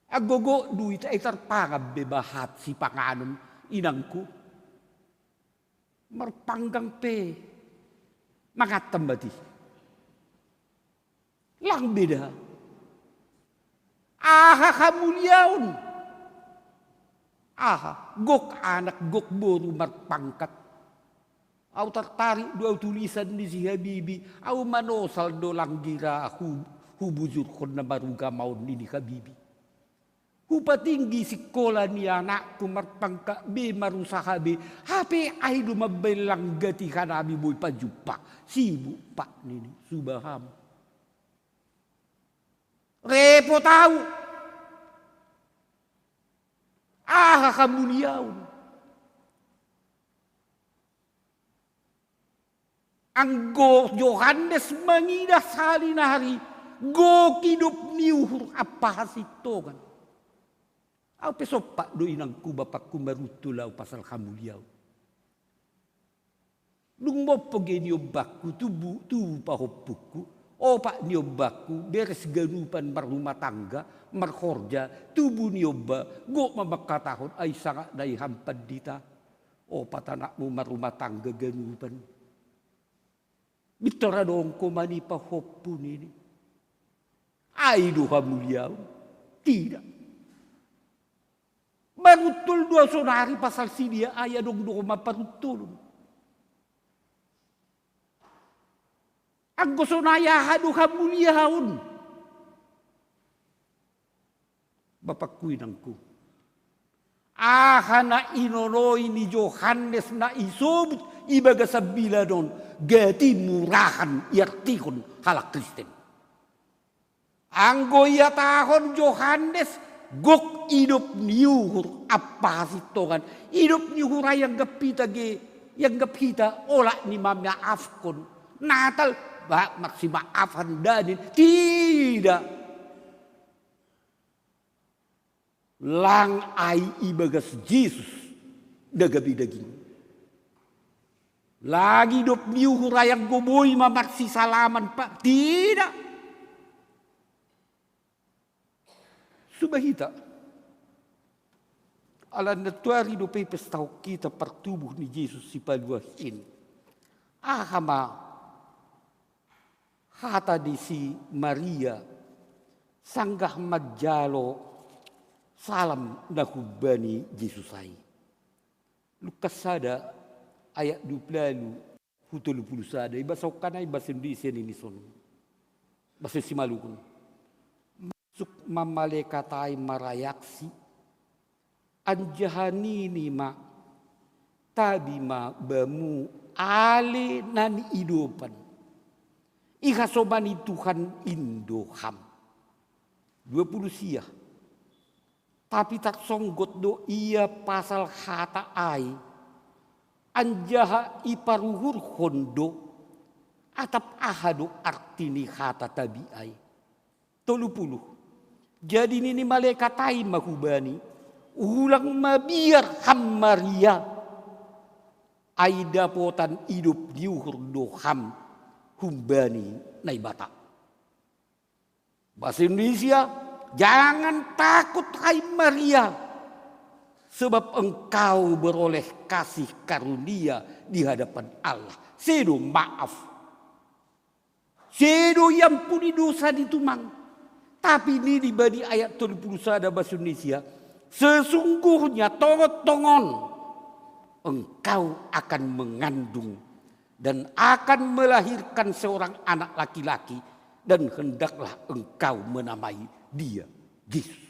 Anggo gok duit ai tarpangan be bahat sipanganon. Inangku, marpanggang pe mangantan mati. Lang beda. Aha hamuliaon? Aha, gok anak, gok boru marpangkat. Au tartarik do au tulisan ni si Habibi, au manosal do langgira hu-, hubujurhon na marugamaon ni Habibi. Hupatinggi sikola ni anakku marpangkat be, marusaha be, hape ai do mambaen langgati hanami boi pajumpa, sibuk pak nini, subahan. Repot au. Aha hamuliaon? Anggo Johannes mangidah sahali nahari, gok idop ni uhur ampa hasintongan. Au pe sompat do inangku bapakku maruntul au pasal hamuliaon. Dung mompo ge niombakku tubu, tubu pahompungku, opat niombakku beres ganupan marrumah tangga, marhorja, tubu niomba, gok ma mangkatahon ai sangap na i ham pandita. Opat anakmu marrumah tangga ganupan. Mintor adong ho ma ni pahompu nini. Ai do hamuliaon? Tidak. Maruntul do au sonari pasal si dia ai adong do ho ma paruntulon. Anggo sonai aha do hamuliaon? Bapakku inangku. Aha na inonoi ni Johannes na isobut i bagasan biladon, gati murahan iartihon halak Kristen. Anggo ihatahon Johannes, gok idop ni uhur ampa hasintongan. Idop ni uhur ai ianggap hita ge, ianggap hita olat ni mamaafkon. Natal, ba, marsimaafan danin. Tidak. Lang ai ibagas Jesus da gabe daging. Lang idop ni uhur ai anggo boi ma marsisalaman pak. Tidak. Suba hita. Ala nantuari dope pestahon hita partubuh ni Jesus Sipaluah in. Aha ma hata ni si Maria sanggah manjalo salam na humbani Jesus ai? Lukas sada ayat dua puluh ualu hu tolu puluh sada, ibasahonkan ai bahasa Indonesia nini son. Bahasa Simalungun. Masuk ma malekat ai marayaksi. Anjaha nini ma, tabi ma bamu ale na niidopan. Ihasomani Tuhan in do ham. Dua puluh sia. Tapi tarsonggot do ia pasal hata ai, anjaha iparuhurhon do, atap aha do arti ni hata tabi ai. Tolu puluh. Jadi nini malekat ai ma hubani, ulang mabiar ham Maria, ai dapotan idop ni uhur do ham humbani Naibata. Bahasa Indonesia, jangan takut hai Maria, sebab engkau beroleh kasih karunia di hadapan Allah. Sedo maaf. Sedo iampuni dosa ni tumang. Tapi nini bani ayat tolu puluh sada bahasa Indonesia, sesungguhnya tongon-tongon engkau akan mengandung dan akan melahirkan seorang anak laki-laki, dan hendaklah engkau menamai dia Yesus.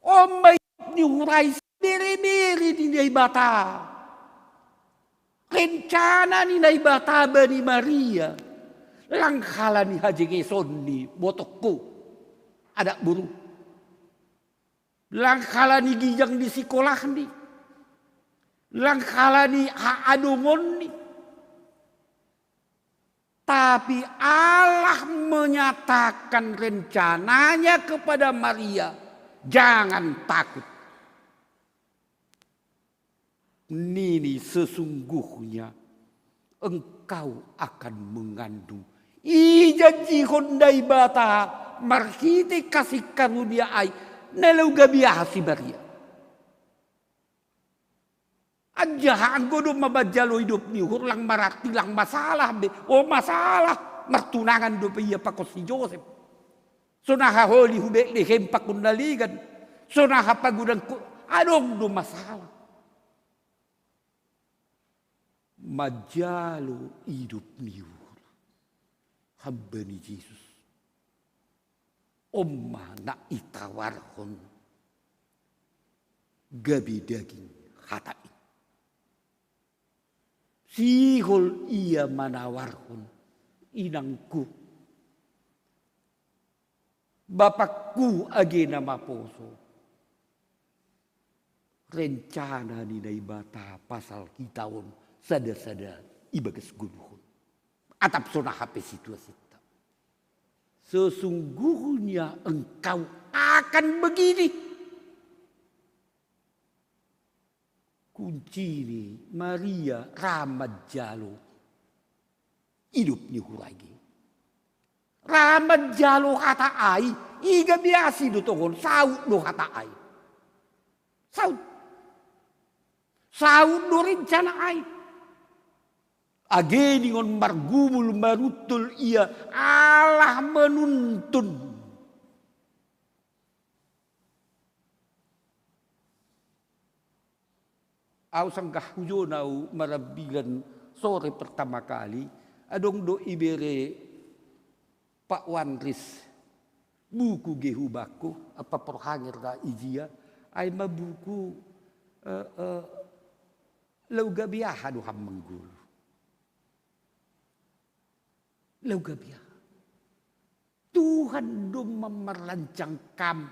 On ma idop ni uhur ai, bere-bere ni Naibata. Rencana ni Naibata bani Maria. Lang halani hajengesonni botohku, anak boru. Lang halani ginjang ni sikolahni. Lang halani haadongonni. Tapi Allah menyatakan rencananya kepada Maria, jangan takut. Nini sesungguhnya engkau akan mengandung. Ijanjihon Naibata marhite kasih karunia ai, na laho gabe aha si Maria. Anjaha anggo domma manjalo idop ni uhur, lang mararti lang masalah be. O masalah, martunangan dope ia pakon si Josep. Sonaha holi hu Betlehem pakon na legan. Sonaha pagodangku, adong do masalah. Manjalo idop ni uhur. Hamba ni Jesus. On ma na itawarhon gabe daging hata i. Sihol ia manawarhon, inangku, bapakku age na maposo. Rencana ni Naibata pasal hita on sada-sada ibagas goluhon. Atap sonaha pe situasita. Sesungguhnya engkau akan begini. Kuncini Maria ra manjalo idop ni uhur age. Ra manjalo hata ai, i gabe asi do tongon, saut do hata ai. Saut. Saut do rencana ai. Age ningon margumul maruntul ia, Allah menuntun. Au sanggah hujon au marambilan sore pertama kali, adong do ibere Pak Wanris buku ge hubakku, apa porhanger da ijia, ai ma buku, eh, eh, Lau gabe aha do ham manggolu. Lau gabe aha. Tuhan domma marrancang kam.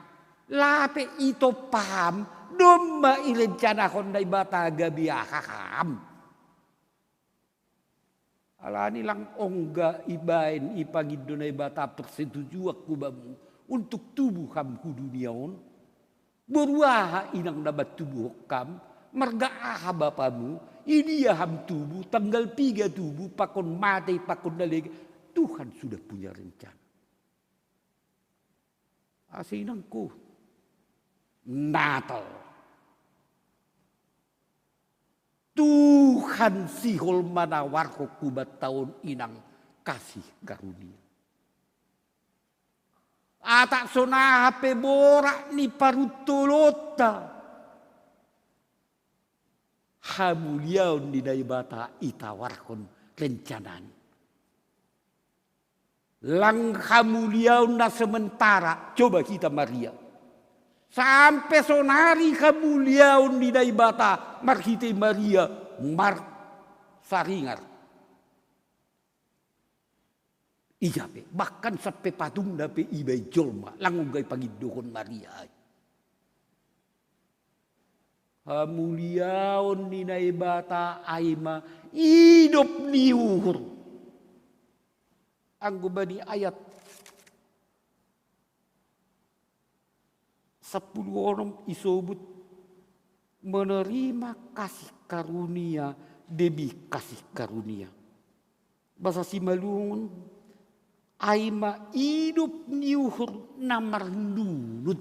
Lape itop ham, domma irencanahon Naibata gabe aha ham. Alani lang ongga ibaen ipangindo Naibata persetujuanku bamu untuk tubu ham hu dunia on. Boru aha inang na mantubuhon ham, marga aha bapamu, idia ham tubu, tanggal piga tubu, pakon mate, pakon na legan. Tuhan sudah punya rencana. Ase inangku, Natal. Tuhan sihol manawarhon hubanta on inang kasih karunia. Atak sonaha pe borat ni paruntolonta, hamuliaon ni Naibata itawarhon rencanana. Lang hamuliaon na sementara, coba hita Maria. Sampe sonari hamuliaon ni Naibata marhite Maria marsaringar. Ija pe, bahkan sampe patungna pe ibaen jolma, lang ongga ipangindohon Maria ai. Hamuliaon ni Naibata ai ma idop ni uhur. Anggo bani ayat sampulu onom isobut, menerima kasih karunia demi kasih karunia. Basa Simalungun, ai ma idop ni uhur na marnunut.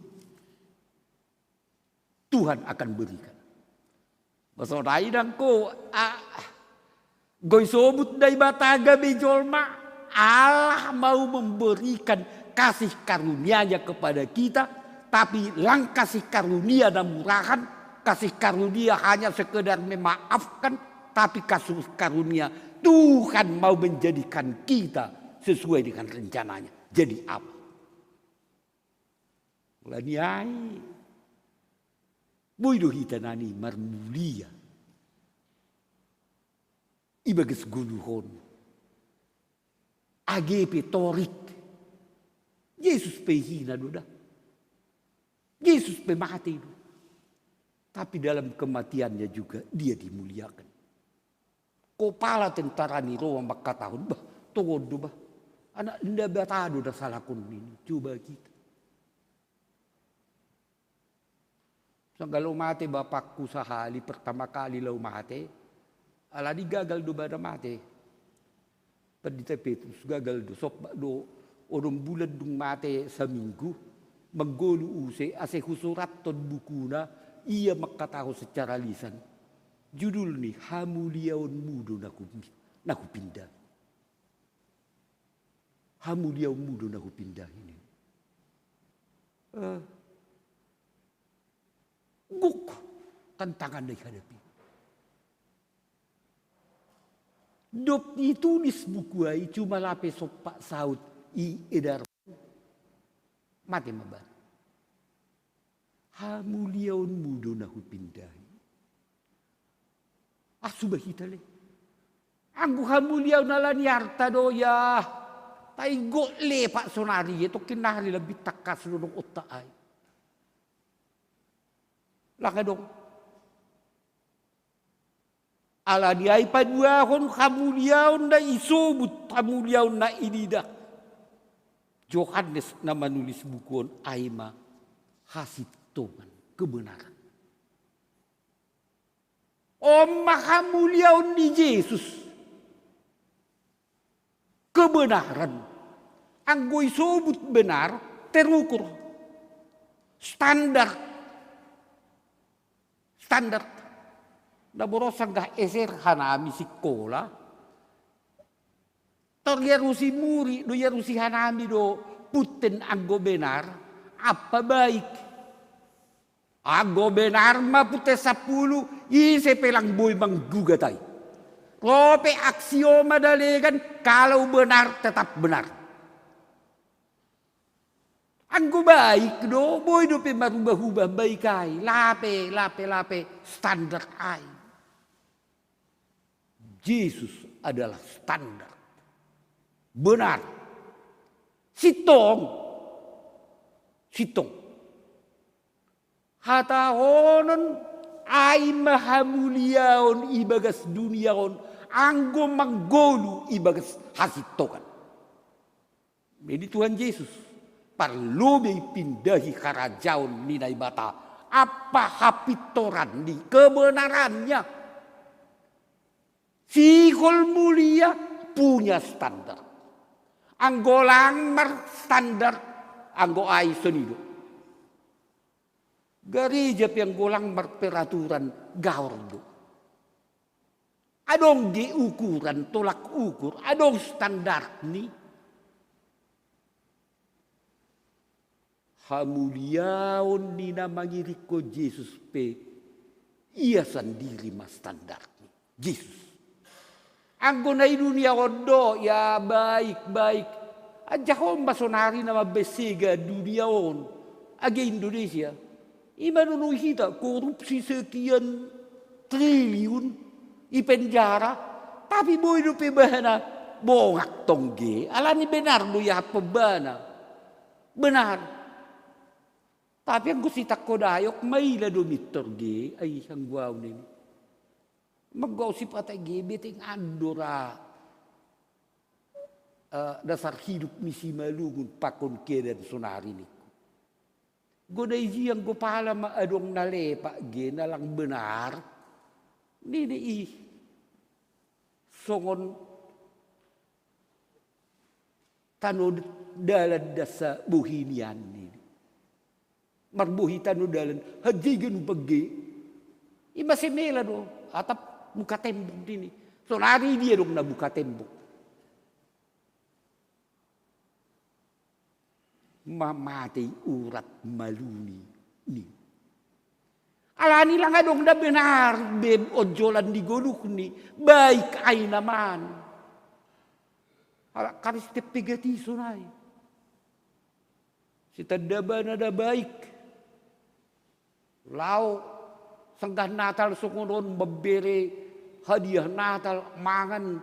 Tuhan akan berikan. Basa na inangku, ah, goi sobut Naibata gabe jolma, Allah mau memberikan kasih karunia-Nya kepada kita, tapi lang kasih karunia na murahan, kasih karunia hanya sekedar memaafkan, tapi kasih karunia Tuhan mau menjadikan kita sesuai dengan rencana-Nya. Jadi apa? Lani ai, boi do hita nani marmulia ibagas goluhon. Age pe torik. Jesus pe ihina do da. Jesus pe mate do. Tapi dalam kematiannya juga dia dimuliakan. Kopala tentara ni Roma mangkatahon, bah, tongon do bah. Anak ni Naibata do na salahkon ini, coba kita. Sanggah laho mate bapakku sahali, pertama kali laho mate, alani gagal do ibana mate. Pandita Petrus gagal do, somba do, onom bulan dung mate saminggu, manggolu use, ase husurathon bukuna, ia mangkatahon secara lisan. Judul ni, hamuliaonmu do na hupindahi. Hamuliaonmu do na hupindahi ni. Uh, guk tantangan na ihadapi. Dob itulis buku ai cuma lape sompat saut i edar, mate ma baru. Hamuliaonmu do na hupindahi. Asu bahita le. Anggo hamuliaon ala ni arta do ya, tai gok lepak sonari ya, tongkin nari lebih takas do dong otak ai. Langa dong. Ala ni ai paduahon hamuliaon na isobut, hamuliaon na inidah Johannes na manulis buku on ai ma hasintongan, kebenaran. On ma hamuliaon ni Jesus. Kebenaran. Anggo isobut benar, terukur. Standar. Standar. Na boros sanggah eser hanami sikola. Tor iarusi muri do, iarusi hanami do punten anggo benar ampa baik. Anggo benar ma punten sampulu, ise pe lang boi manggugat ai. Ro pe aksioma dalegan, kalau benar tetap benar. Anggo baik do, boi dope marubah-ubah baik ai, lape, lape, lape, standar ai. Jesus adalah standar. Benar. Sintong. Sintong. Hatahonon ai ma hamuliaon ibagas dunia on, anggo manggolu ibagas hasintongan. Jadi Tuhan Jesus, parlobei pindahi harajaon ni Naibata, ampa hapintoran ni kebenarannya. Sihol mulia punya standar. Anggo lang marstandar, anggo ai songon i do. Gareja pe anggo lang marperaturan, gaor do. Adong di ukuran, tolak ukur, adong standarni. Hamuliaon ni na mangiringkon Jesus pe, ia sandiri ma standarni. Jesus. Anggo na i dunia on do, ya, baik, baik. Anjaha on ma sonari na mambaen sega dunia on, age Indonesia. I ma nuaeng hita korupsi sekian triliun i penjara, tapi boi dope ibana bongak tongge, ala ni benar do iahap ibana. Benar. Tapi anggo sitangko dayok, maila do mintor ge, ai anggo au nini. Manggosip ate ge, beteng andor a, eh, dasar hidup ni Simalungun pakon keadaan sonari ningku. Godang ijia anggo pala ma adong na lepak ge, na lang benar, nini i. Songon tano dalan das bohi nian nini. Marbohi tano dalan, hanjai ganup bangge. I ma semela do, atap muka tembok nini. Sonari dia dong na muka tembok. Mamatei urat maluni ni. Ala ni lang adong na benar be onjolan ni goluhni, baik ai naman. Ala Kristen pe gati sonai. Sitanda bana na baik. Laho sanggah Natal songon on mambere hadiah Natal mangan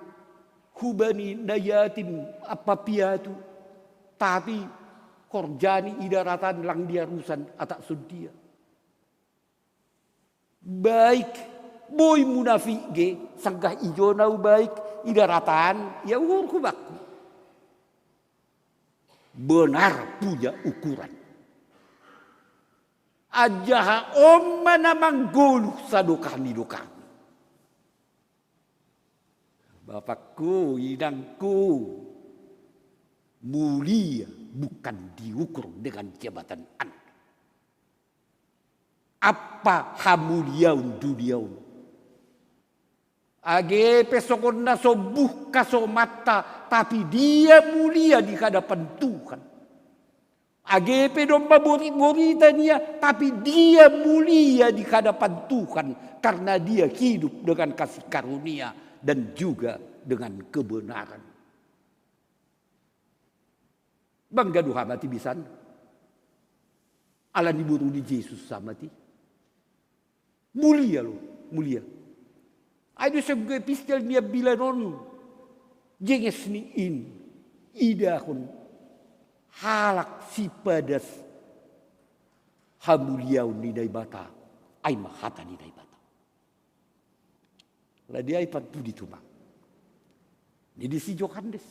hubani na yatim ampa piatu, tapi horjani i daratan lang diarusan atap songon dia. Baik, boi munafik ge, sanggah ijo na baik i daratan, ia uhurhu bangku. Benar punya ukuran. Anjaha on ma na manggoluh sadokah ni dokahmi. Bapakku, inangku, mulia bukan diukur dengan jabatan Anda. Ampa hamuliaon dunia on, Age pe songon na sombuh kasomanta, tapi dia mulia di hadapan Tuhan. Age pe domma bori-borita nia, tapi dia mulia di hadapan Tuhan, karena dia hidup dengan kasih karunia dan juga dengan kebenaran. Bangga do hami ate bisan, ala ni boru ni Jesus hami ate. Mulia lo, mulia. Ai do senggo epistel ni ambilan on, jenges ni in, idahon halak sipadas hamuliaon ni Naibata, ai ma hata ni Naibata. Ladiai parpudi tumang. Nini si Johannes,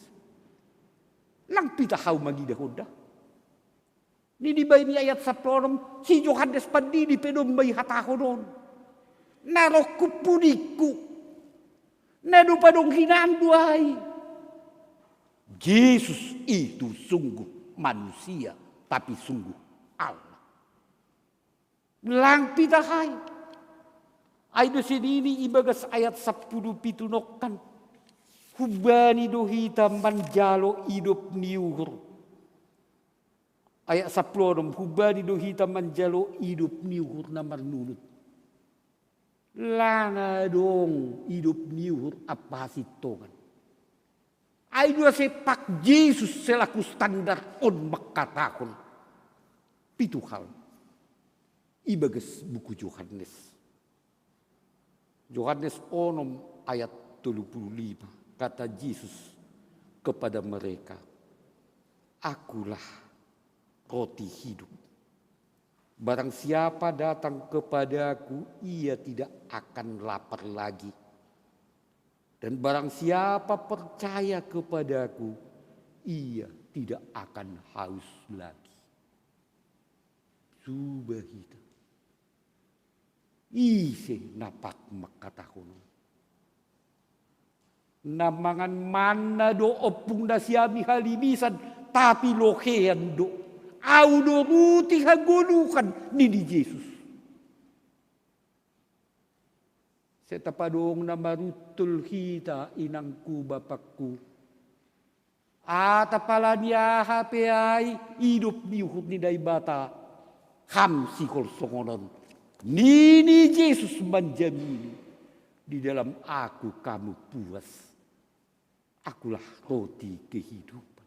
lang pita hau mangidah on da. Nini bahen i ayat sampulu onom, si Johannes pandidi pe domma ihatahon on. Na rongkun pudingku, na dob adong hinan do ai. Jesus itu sungguh manusia, tapi sungguh Allah. Lang pita hau. Ai do songon i ibagas ayat sampulu pitu nongkan. Humbani do hita manjalo idop ni uhur. Ayat sampulu onom, humbani do hita manjalo idop ni uhur na marnunut. Lang adong idop ni uhur ampa hasintongan. Ai do asa dipasak Jesus selaku standar on mangkatahon pitu hal ibagas buku Johannes. Johannes onom ayat tolu puluh lima, kata Jesus kepada mereka, "Akulah roti hidup. Barang siapa datang kepadaku, ia tidak akan lapar lagi. Dan barang siapa percaya kepadaku, ia tidak akan haus lagi." Suba hita. Ise na pasak mangkatahon on? Na mangan manna do ompung nasiami halimisan, tapi lohean do. Ahu do roti hagoluhan, nini Jesus. Sai tapadong na maruntul hita, inangku, bapakku. Atap ala ni aha pe ai idop ni uhur ni Naibata, ham sihol songon on. Nini Jesus manjamini, "Di dalam Aku kamu puas. Akulah roti kehidupan."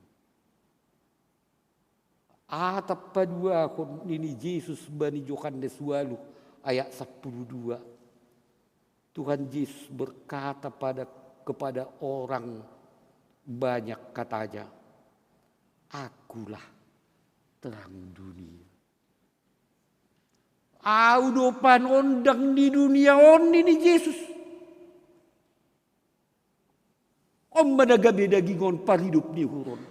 Atap paduahon, nini Jesus bani Johannes ualu ayat sampulu dua. Tuhan Yesus berkata pada, kepada orang banyak, katanya, "Akulah terang dunia." Ahu do panondang ni dunia on, nini Jesus. On ma na gabe daging on paridop ni uhur on.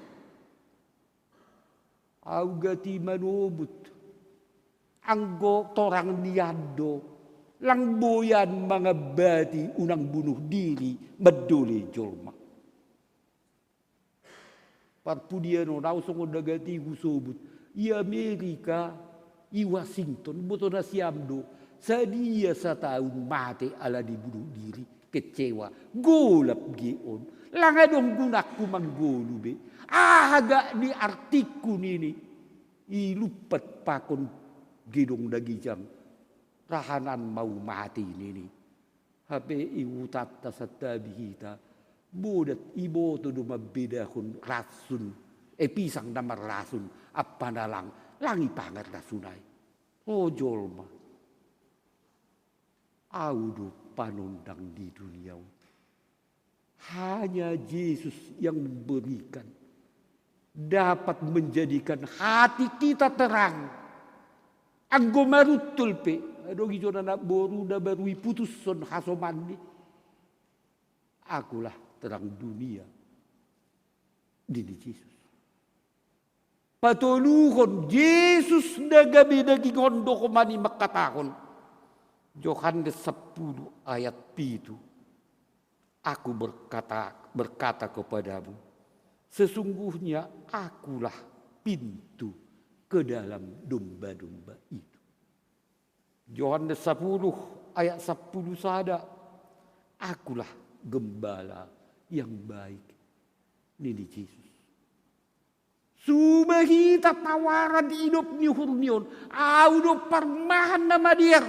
Ahu gati manobut, anggo torang nian do, lang boi an mangambati unang bunuh diri mandole jolma. Parpudian on ahu songon na gati husobut, i Amerika, i Washington, boto nasiam do, sadia sataon mate ala ni bunuh diri, kecewa, golap ge on. Lang adong gunangku manggolu be. Aha gak ni artikku, nini. I lumpat pakon gedong na ginjang. Rahanan ma ahu mate, nini. Hape ihutanta santabi hita, bodat iboto do mambedahon rasun, eh, pisang na marrasun ampa na lang, lang ipangan rasun ai. O jolma, ahu do panondang di dunia on. Hanya Jesus yang memberikan, dapat menjadikan hati kita terang. Anggo maruntul pe, adong i jo anak boru na baru iputushon hasomanni. Akulah terang dunia, nini Jesus. Patoluhon, Jesus na gabe daging on do homani mangkatahon. Johannes sampulu ayat pitu. Aku berkata, berkata kepadamu, sesungguhnya Akulah pintu ke dalam domba-domba itu. Johannes sampulu ayat sampulu sada. Akulah gembala yang baik, nini Jesus. Subahi tatawaran idop ni uhur ni on, au do parmahan na madear.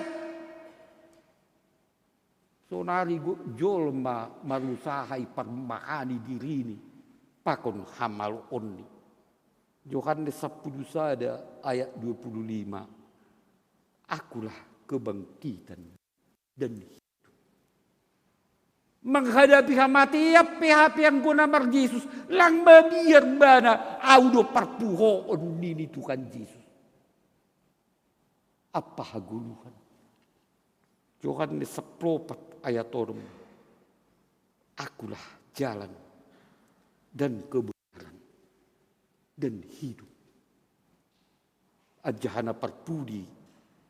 Sonari jolma marusaha i parmahani dirini pakon hamaloonni. Johannes sapuluh sada ayat dua puluh lima. Akulah kebangkitan dan hidup. Menghadapi hamatean pe hape anggo na marjesus, lang mabiar bana au do parpuhoon nini Tuhan Jesus. Apa hagoluhan? Johannes saplopat ayat onom. Akulah jalan dan kebenaran dan hidup. Anjaha na parpudi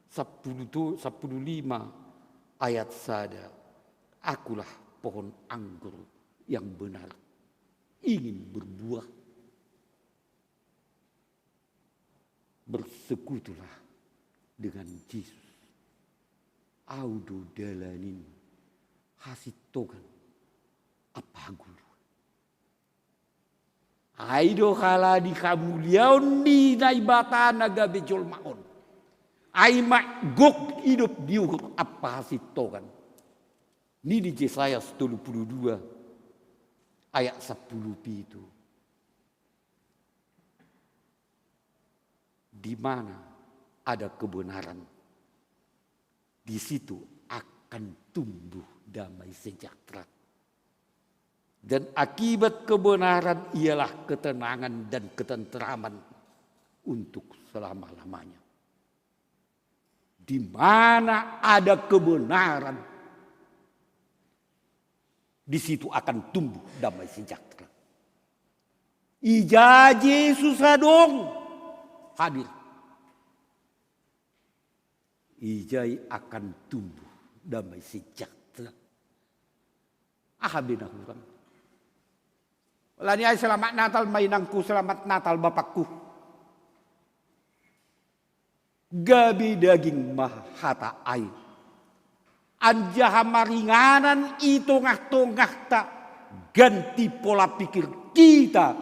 sapuluh lima ayat sada. Akulah pohon anggur yang benar, ingin berbuah. Bersekutulah dengan Jesus. Au do dalanin hasintongan apa hagoluhan. Ai do halani hamuliaon ni Naibata na gabe jolma on. Ai ma gok idop ni uhur ampa hasintongan. Nini Jesaya tolu puluh dua ayat sapuluh pitu. Di mana ada kebenaran, di situ akan tumbuh damai sejahtera. Dan akibat kebenaran ialah ketenangan dan ketenteraman untuk selama-lamanya. Di mana ada kebenaran, di situ akan tumbuh damai sejahtera. Ija Jesus adong, hadir. Ijai akan tumbuh damai sejahtera. Aha be na hurang? Alani ai selamat Natal ma inangku, selamat Natal bapakku. Gabe daging ma hata ai. Anjaha maringanan i tongah-tongahta, ganti pola pikir kita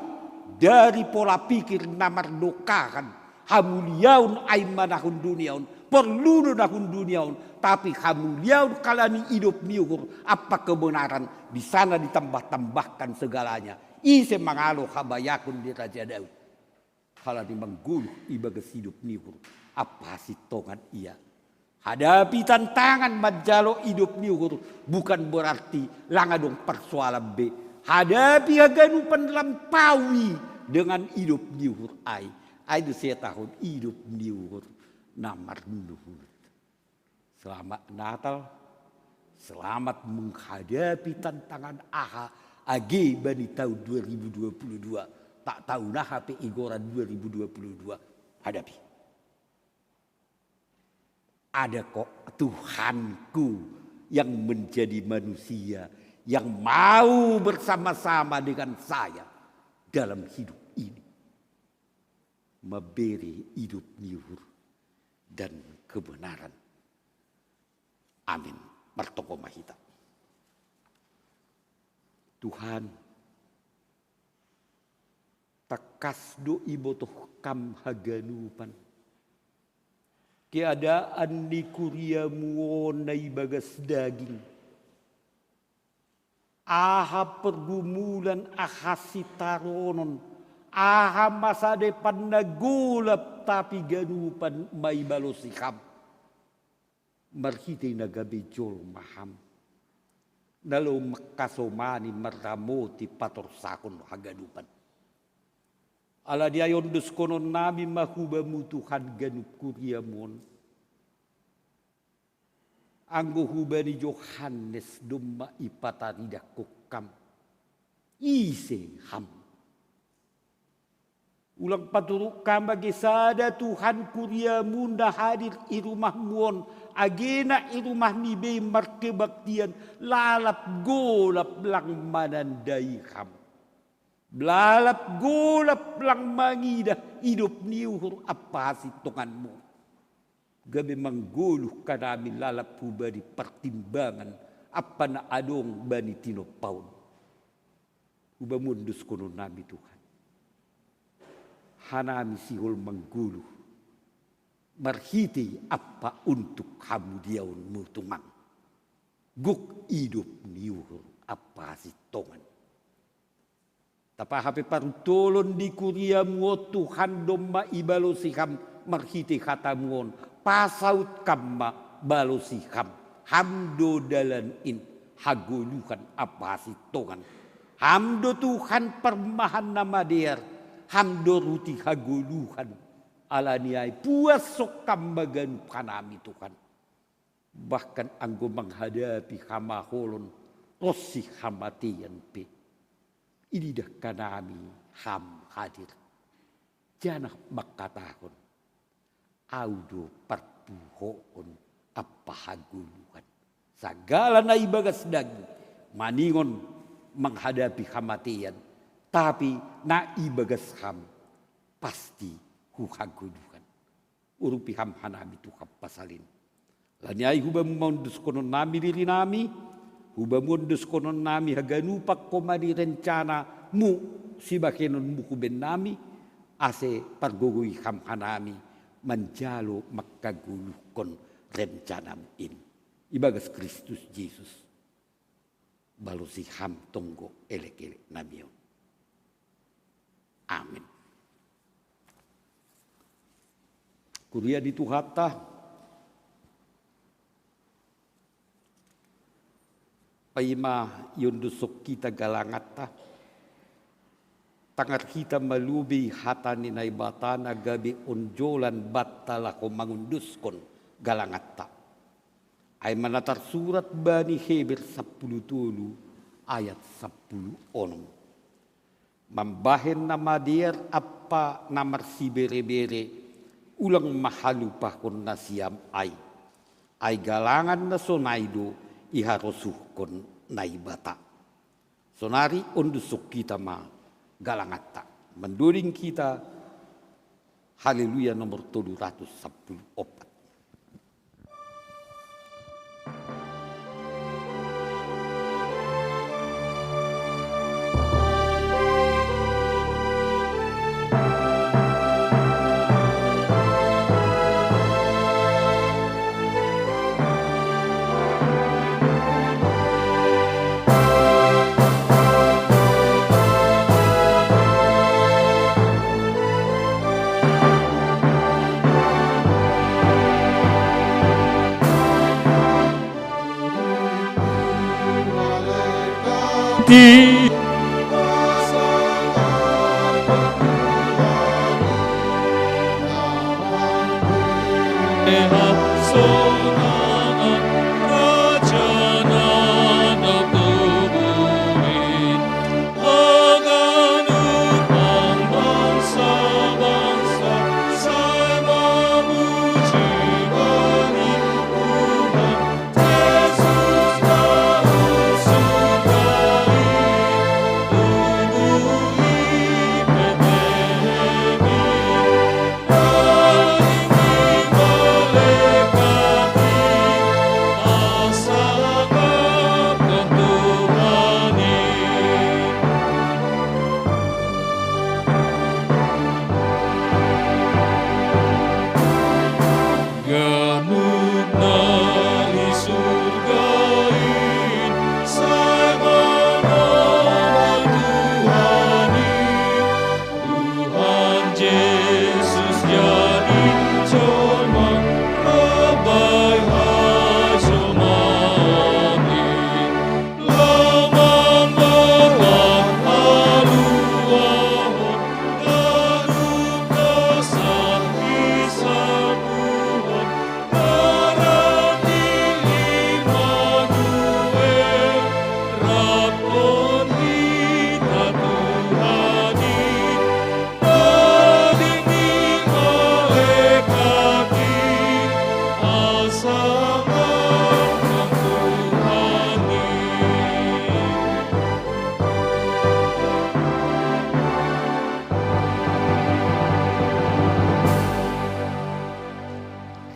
dari pola pikir na mardokahan hamuliaon ai manahon dunia on, porlu do nahon dunia on, tapi hamuliaon halani idop ni uhur ampa kebenaran, di sana ditambah-tambahkan segalanya. Ise mangalo habayakon ni Raja Daud? Halani manggoluh ibagas idop ni uhur ampa hasintongan ia. Hadapi tantangan manjalo idop ni uhur bukan berarti lang adong parsoalan be. Hadapi haganupan, lampaui dengan idop ni uhur ai. Ai do siatahon idop ni uhur na marnuhur. Selamat Natal, selamat menghadapi tantangan aha age bani tahun dua ribu dua puluh dua. Tak tahu nah hape igoran dua ribu dua puluh dua. Hadapi. Ada kok Tuhanku yang menjadi manusia, yang mau bersama-sama dengan saya dalam hidup ini. Mambere idop ni uhur dan kebenaran. Amin. Martonggo ma hita. Tuhan, tangkas do ibotoh Kam haganupan. Keadaan ni kuriamu on na ibagas daging. Aha pergumulan, aha sitaronon, aha masa depan na golap, tapi ganupan ma ibalosi Ham. Marhitei na gabe jolma Ham, na laho mangkasomani, marramoti, patorsahon haganupan. Alani ai ondoskononnami ma hu Bamu Tuhan ganup kuriamu on. Anggo hubani Johannes domma ipataridangkon Ham. Ise Ham? Ulang paturuk Ham age sada Tuhan kuriamu na hadir i rumahmu on, age na i rumahmi be markebaktian, lalap golap lang manandai Ham. Lalap golap lang mangidah idop ni uhur ampa hasintonganmu. Gabe manggoluh hanami lalap hubani partimbangan ampa na adong bani tinompaon. Hubamu ondoskonon nami Tuhan, hanami sihol manggoluh marhitei ampa untuk hamuliaonmu tumang. Gok idop ni uhur ampa hasintongan. Tapahape paruntolon di kuriamu on Tuhan, domma ibalosi ham marhitei hatamu on, pasaut kam ma balosi ham. Ham do dalan in hagoluhan ampa hasintongan. Ham do Tuhan parmahan na madear, ham do ruti hagoluhan. Ala ni ai puas songkam ma ganup hanami Tuhan. Bahkan anggo manghadapi hamaholon ronsi hamateian pe, ididah hanami ham hadir, janah mangkatahon, au do parpuhoon ampa hagoluhan. Sagala na ibagas daging maningon manghadapi hamateian, tapi na ibagas ham pasti hu hagoluhan. Urupi ham hanami Tuhan pasal in. Ala ni ai hubamu ma ondoskonon nami diri nami, hubamu ondoskonon nami haganupan homa ni rencanamu sibahenonmu hubahen nami, ase pargogoi ham hanami manjalo manghagoluhon rencanamu in. Ibagas Kristus Jesus, balosi ham tonggo elek-elek nami on. Amin. Kuria ni Tuhanta, paima iondoskon hita galanganta, tangar hita ma lobei hata ni Naibata na gabe onjolan banta laho mangondoskon galanganta. Ai ma na tarsurat bani Heber sampulu tolu ayat sampulu onom. Mambahen na madear ampa na marsibere-bere, ulang ma halupahon nasiam ai. Ai galangan na sonai do iharosuhkon Naibata. Sonari ondoskon hita ma galanganta. Mandoding hita Haleluya nomor tolu ratus sampulu opat.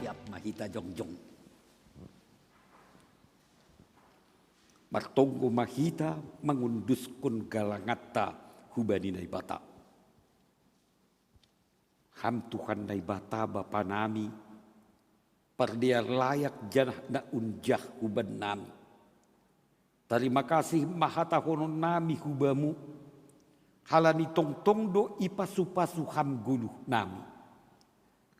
Siap ma hita jongjong. Martonggo ma hita mangunduskon galanganta hubani Naibata. Ham Tuhan Naibata Bapa nami, pardear layak janah na unjah huban nami. Tarima kasih ma hatahonon nami hubamu, halani tongtong do ipasu-pasu ham goluh nami.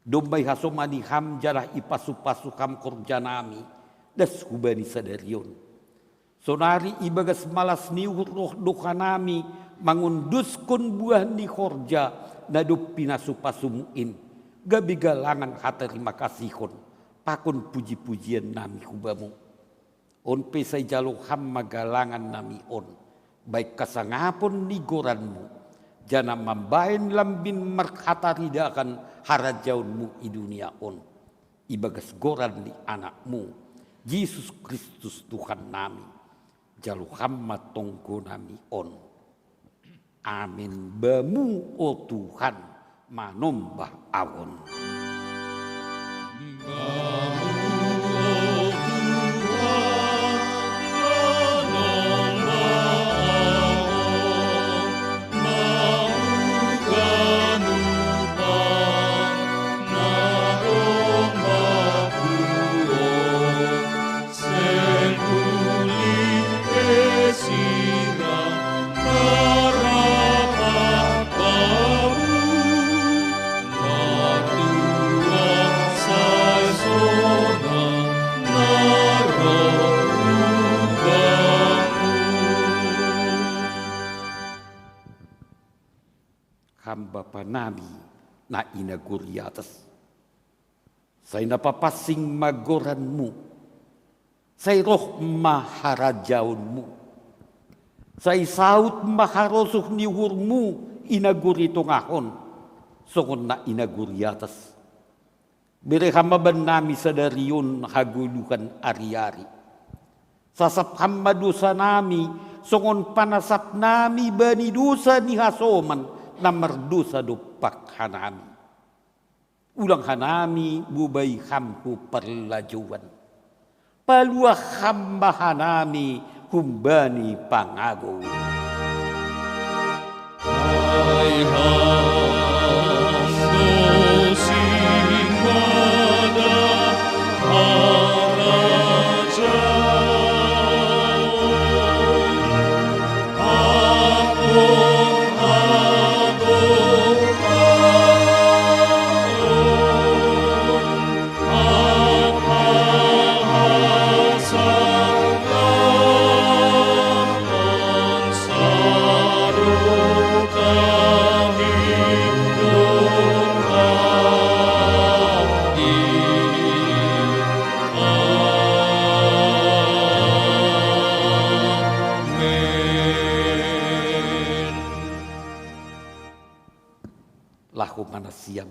Domma ihasomani ham janah ipasu-pasu ham horja nami, das hubani sadari on. Sonari ibagas malas ni uhur roh do hanami mangunduskon buah ni horja na dob pinasu-pasumu in, gabe galangan hatarima kasihon pakon puji-pujian nami hubamu. On pe sai jalo ham ma galangan nami on, baik hasangapon ni goranmu, janah mambahen lambin marhataridahan harajaonmu i dunia on. Ibagas goran ni Anakmu, Jesus Kristus Tuhan nami, jalo ham ma tonggo nami on. Amin. Bamu, o Tuhan, manombah ahu on. Ham Bapa nami na i nagori atas, sai na papansing ma goranmu, sai roh ma harajaonmu, sai saud ma harosuh ni uhurmu i nagori tongah on, songon na i nagori atas. Bere ham ma bannami sadari on hagoluhan ari-ari. Sasap ham ma dosa nami, songon panasap nami bani dosa ni hasoman na mardosa dompak hanami. Ulang hanami bobai ham hu parlajouan. Paluah ham ma hanami humbani pangagou. Laho ma nasiam,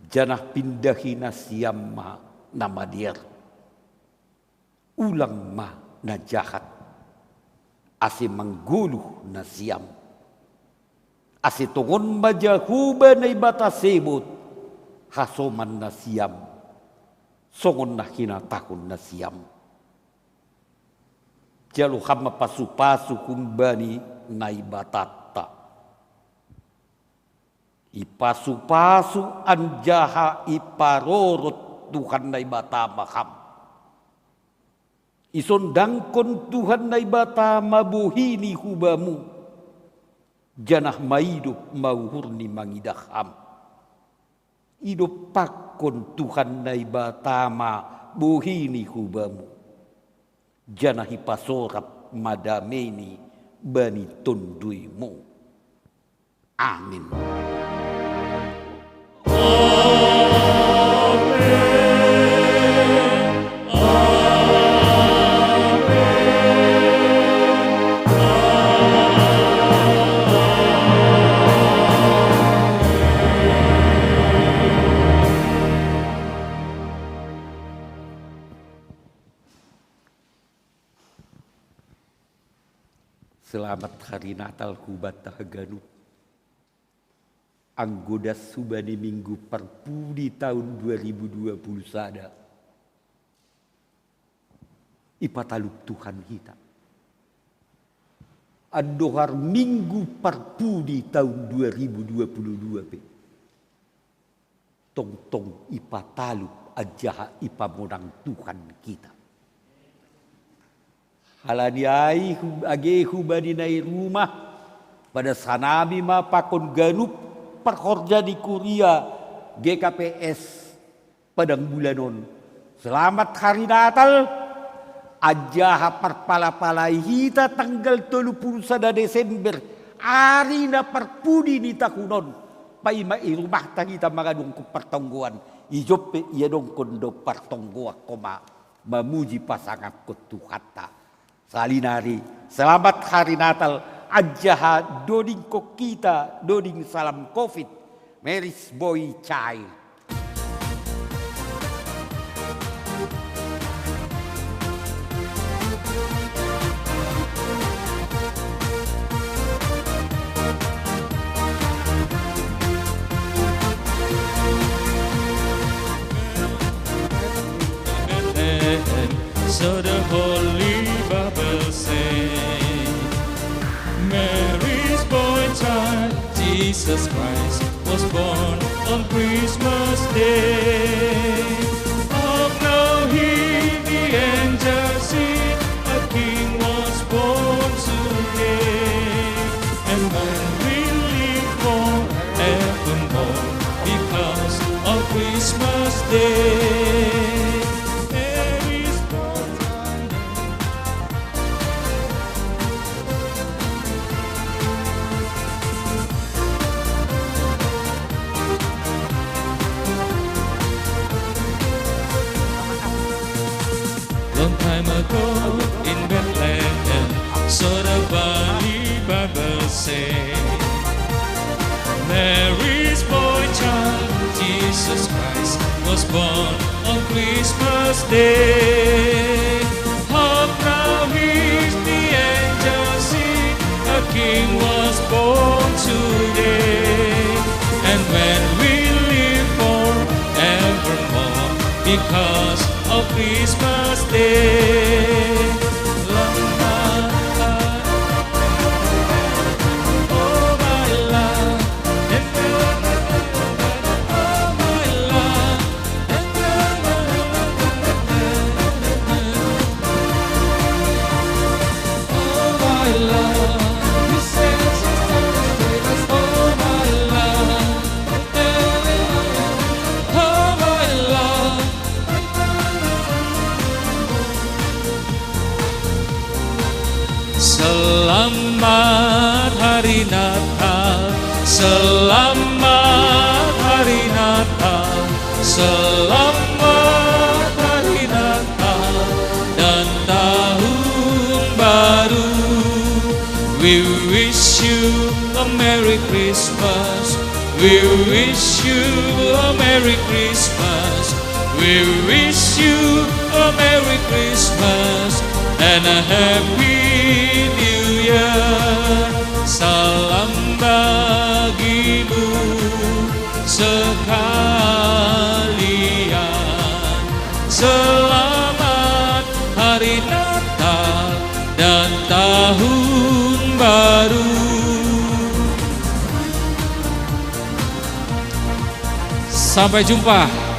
janah pindahi nasiam ma na madear. Ulang ma na jahat, ase manggoluh nasiam. Ase tongon ma Jahowa Naibata Sebot hasoman nasiam, songon na hinatahon nasiam. Jalo ham ma pasu-pasu humbani Naibatanta. Ipasu-pasu anjaha iparorot Tuhan Naibata ma ham. Isondangkon Tuhan Naibata ma bohini hubamu, janah maidop ma uhurni mangidah ham. Idompakkon Tuhan Naibata ma bohini hubamu, janah ipasorap ma dameini bani tonduimu. Amin. Selamat Hari Natal hubanta haganup. Anggo das hubani Minggu Parpudi taon dua ribu dua puluh sada. Ipatalup Tuhan hita. Andohar Minggu Parpudi taun dua ribu dua puluh dua pe, tongtong ipatalup anjaha ipamonang Tuhan hita. Halani ai hu-, age hubani na i rumah, padasanami ma pakon ganup parhorja ni kuria G K P S Padang Bulan on. Selamat Hari Natal, anjaha parpalapalai hita tanggal tolu puluh sada Desember, ari na parpudi ni tahun on. Paima i rumahta hita mangaduhon partonggoan, i jompe iadongkon do partonggoan homa mamuji pasangapkon Tuhanta. Salinari, selamat Hari Natal, anjaha dodingkon hita, doding salam covid, Mary's Boy Child. So the Holy Bible says, Mary's boy child, Jesus Christ, was born on Christmas Day. Hark now, hear the angels sing, a king was born today. And man will live forevermore because of Christmas Day. There is no time. Long time ago in Bethlehem, so the Holy Bible says, Mary's boy child, Jesus Christ, was born on Christmas Day. Hark now, hear the angels sing, a king was born today. And man will live forevermore because of Christmas Day. La, la, la, oh my la, oh my la. Selamat Hari Natal, selamat Hari Natal, selamat Hari Natal dan Tahun Baru. We wish you a Merry Christmas. We wish you a Merry Christmas. We wish you a Merry Christmas and a Happy New Year. Salam bagimu sekalian. Selamat Hari Natal dan Tahun Baru. Sampai jumpa.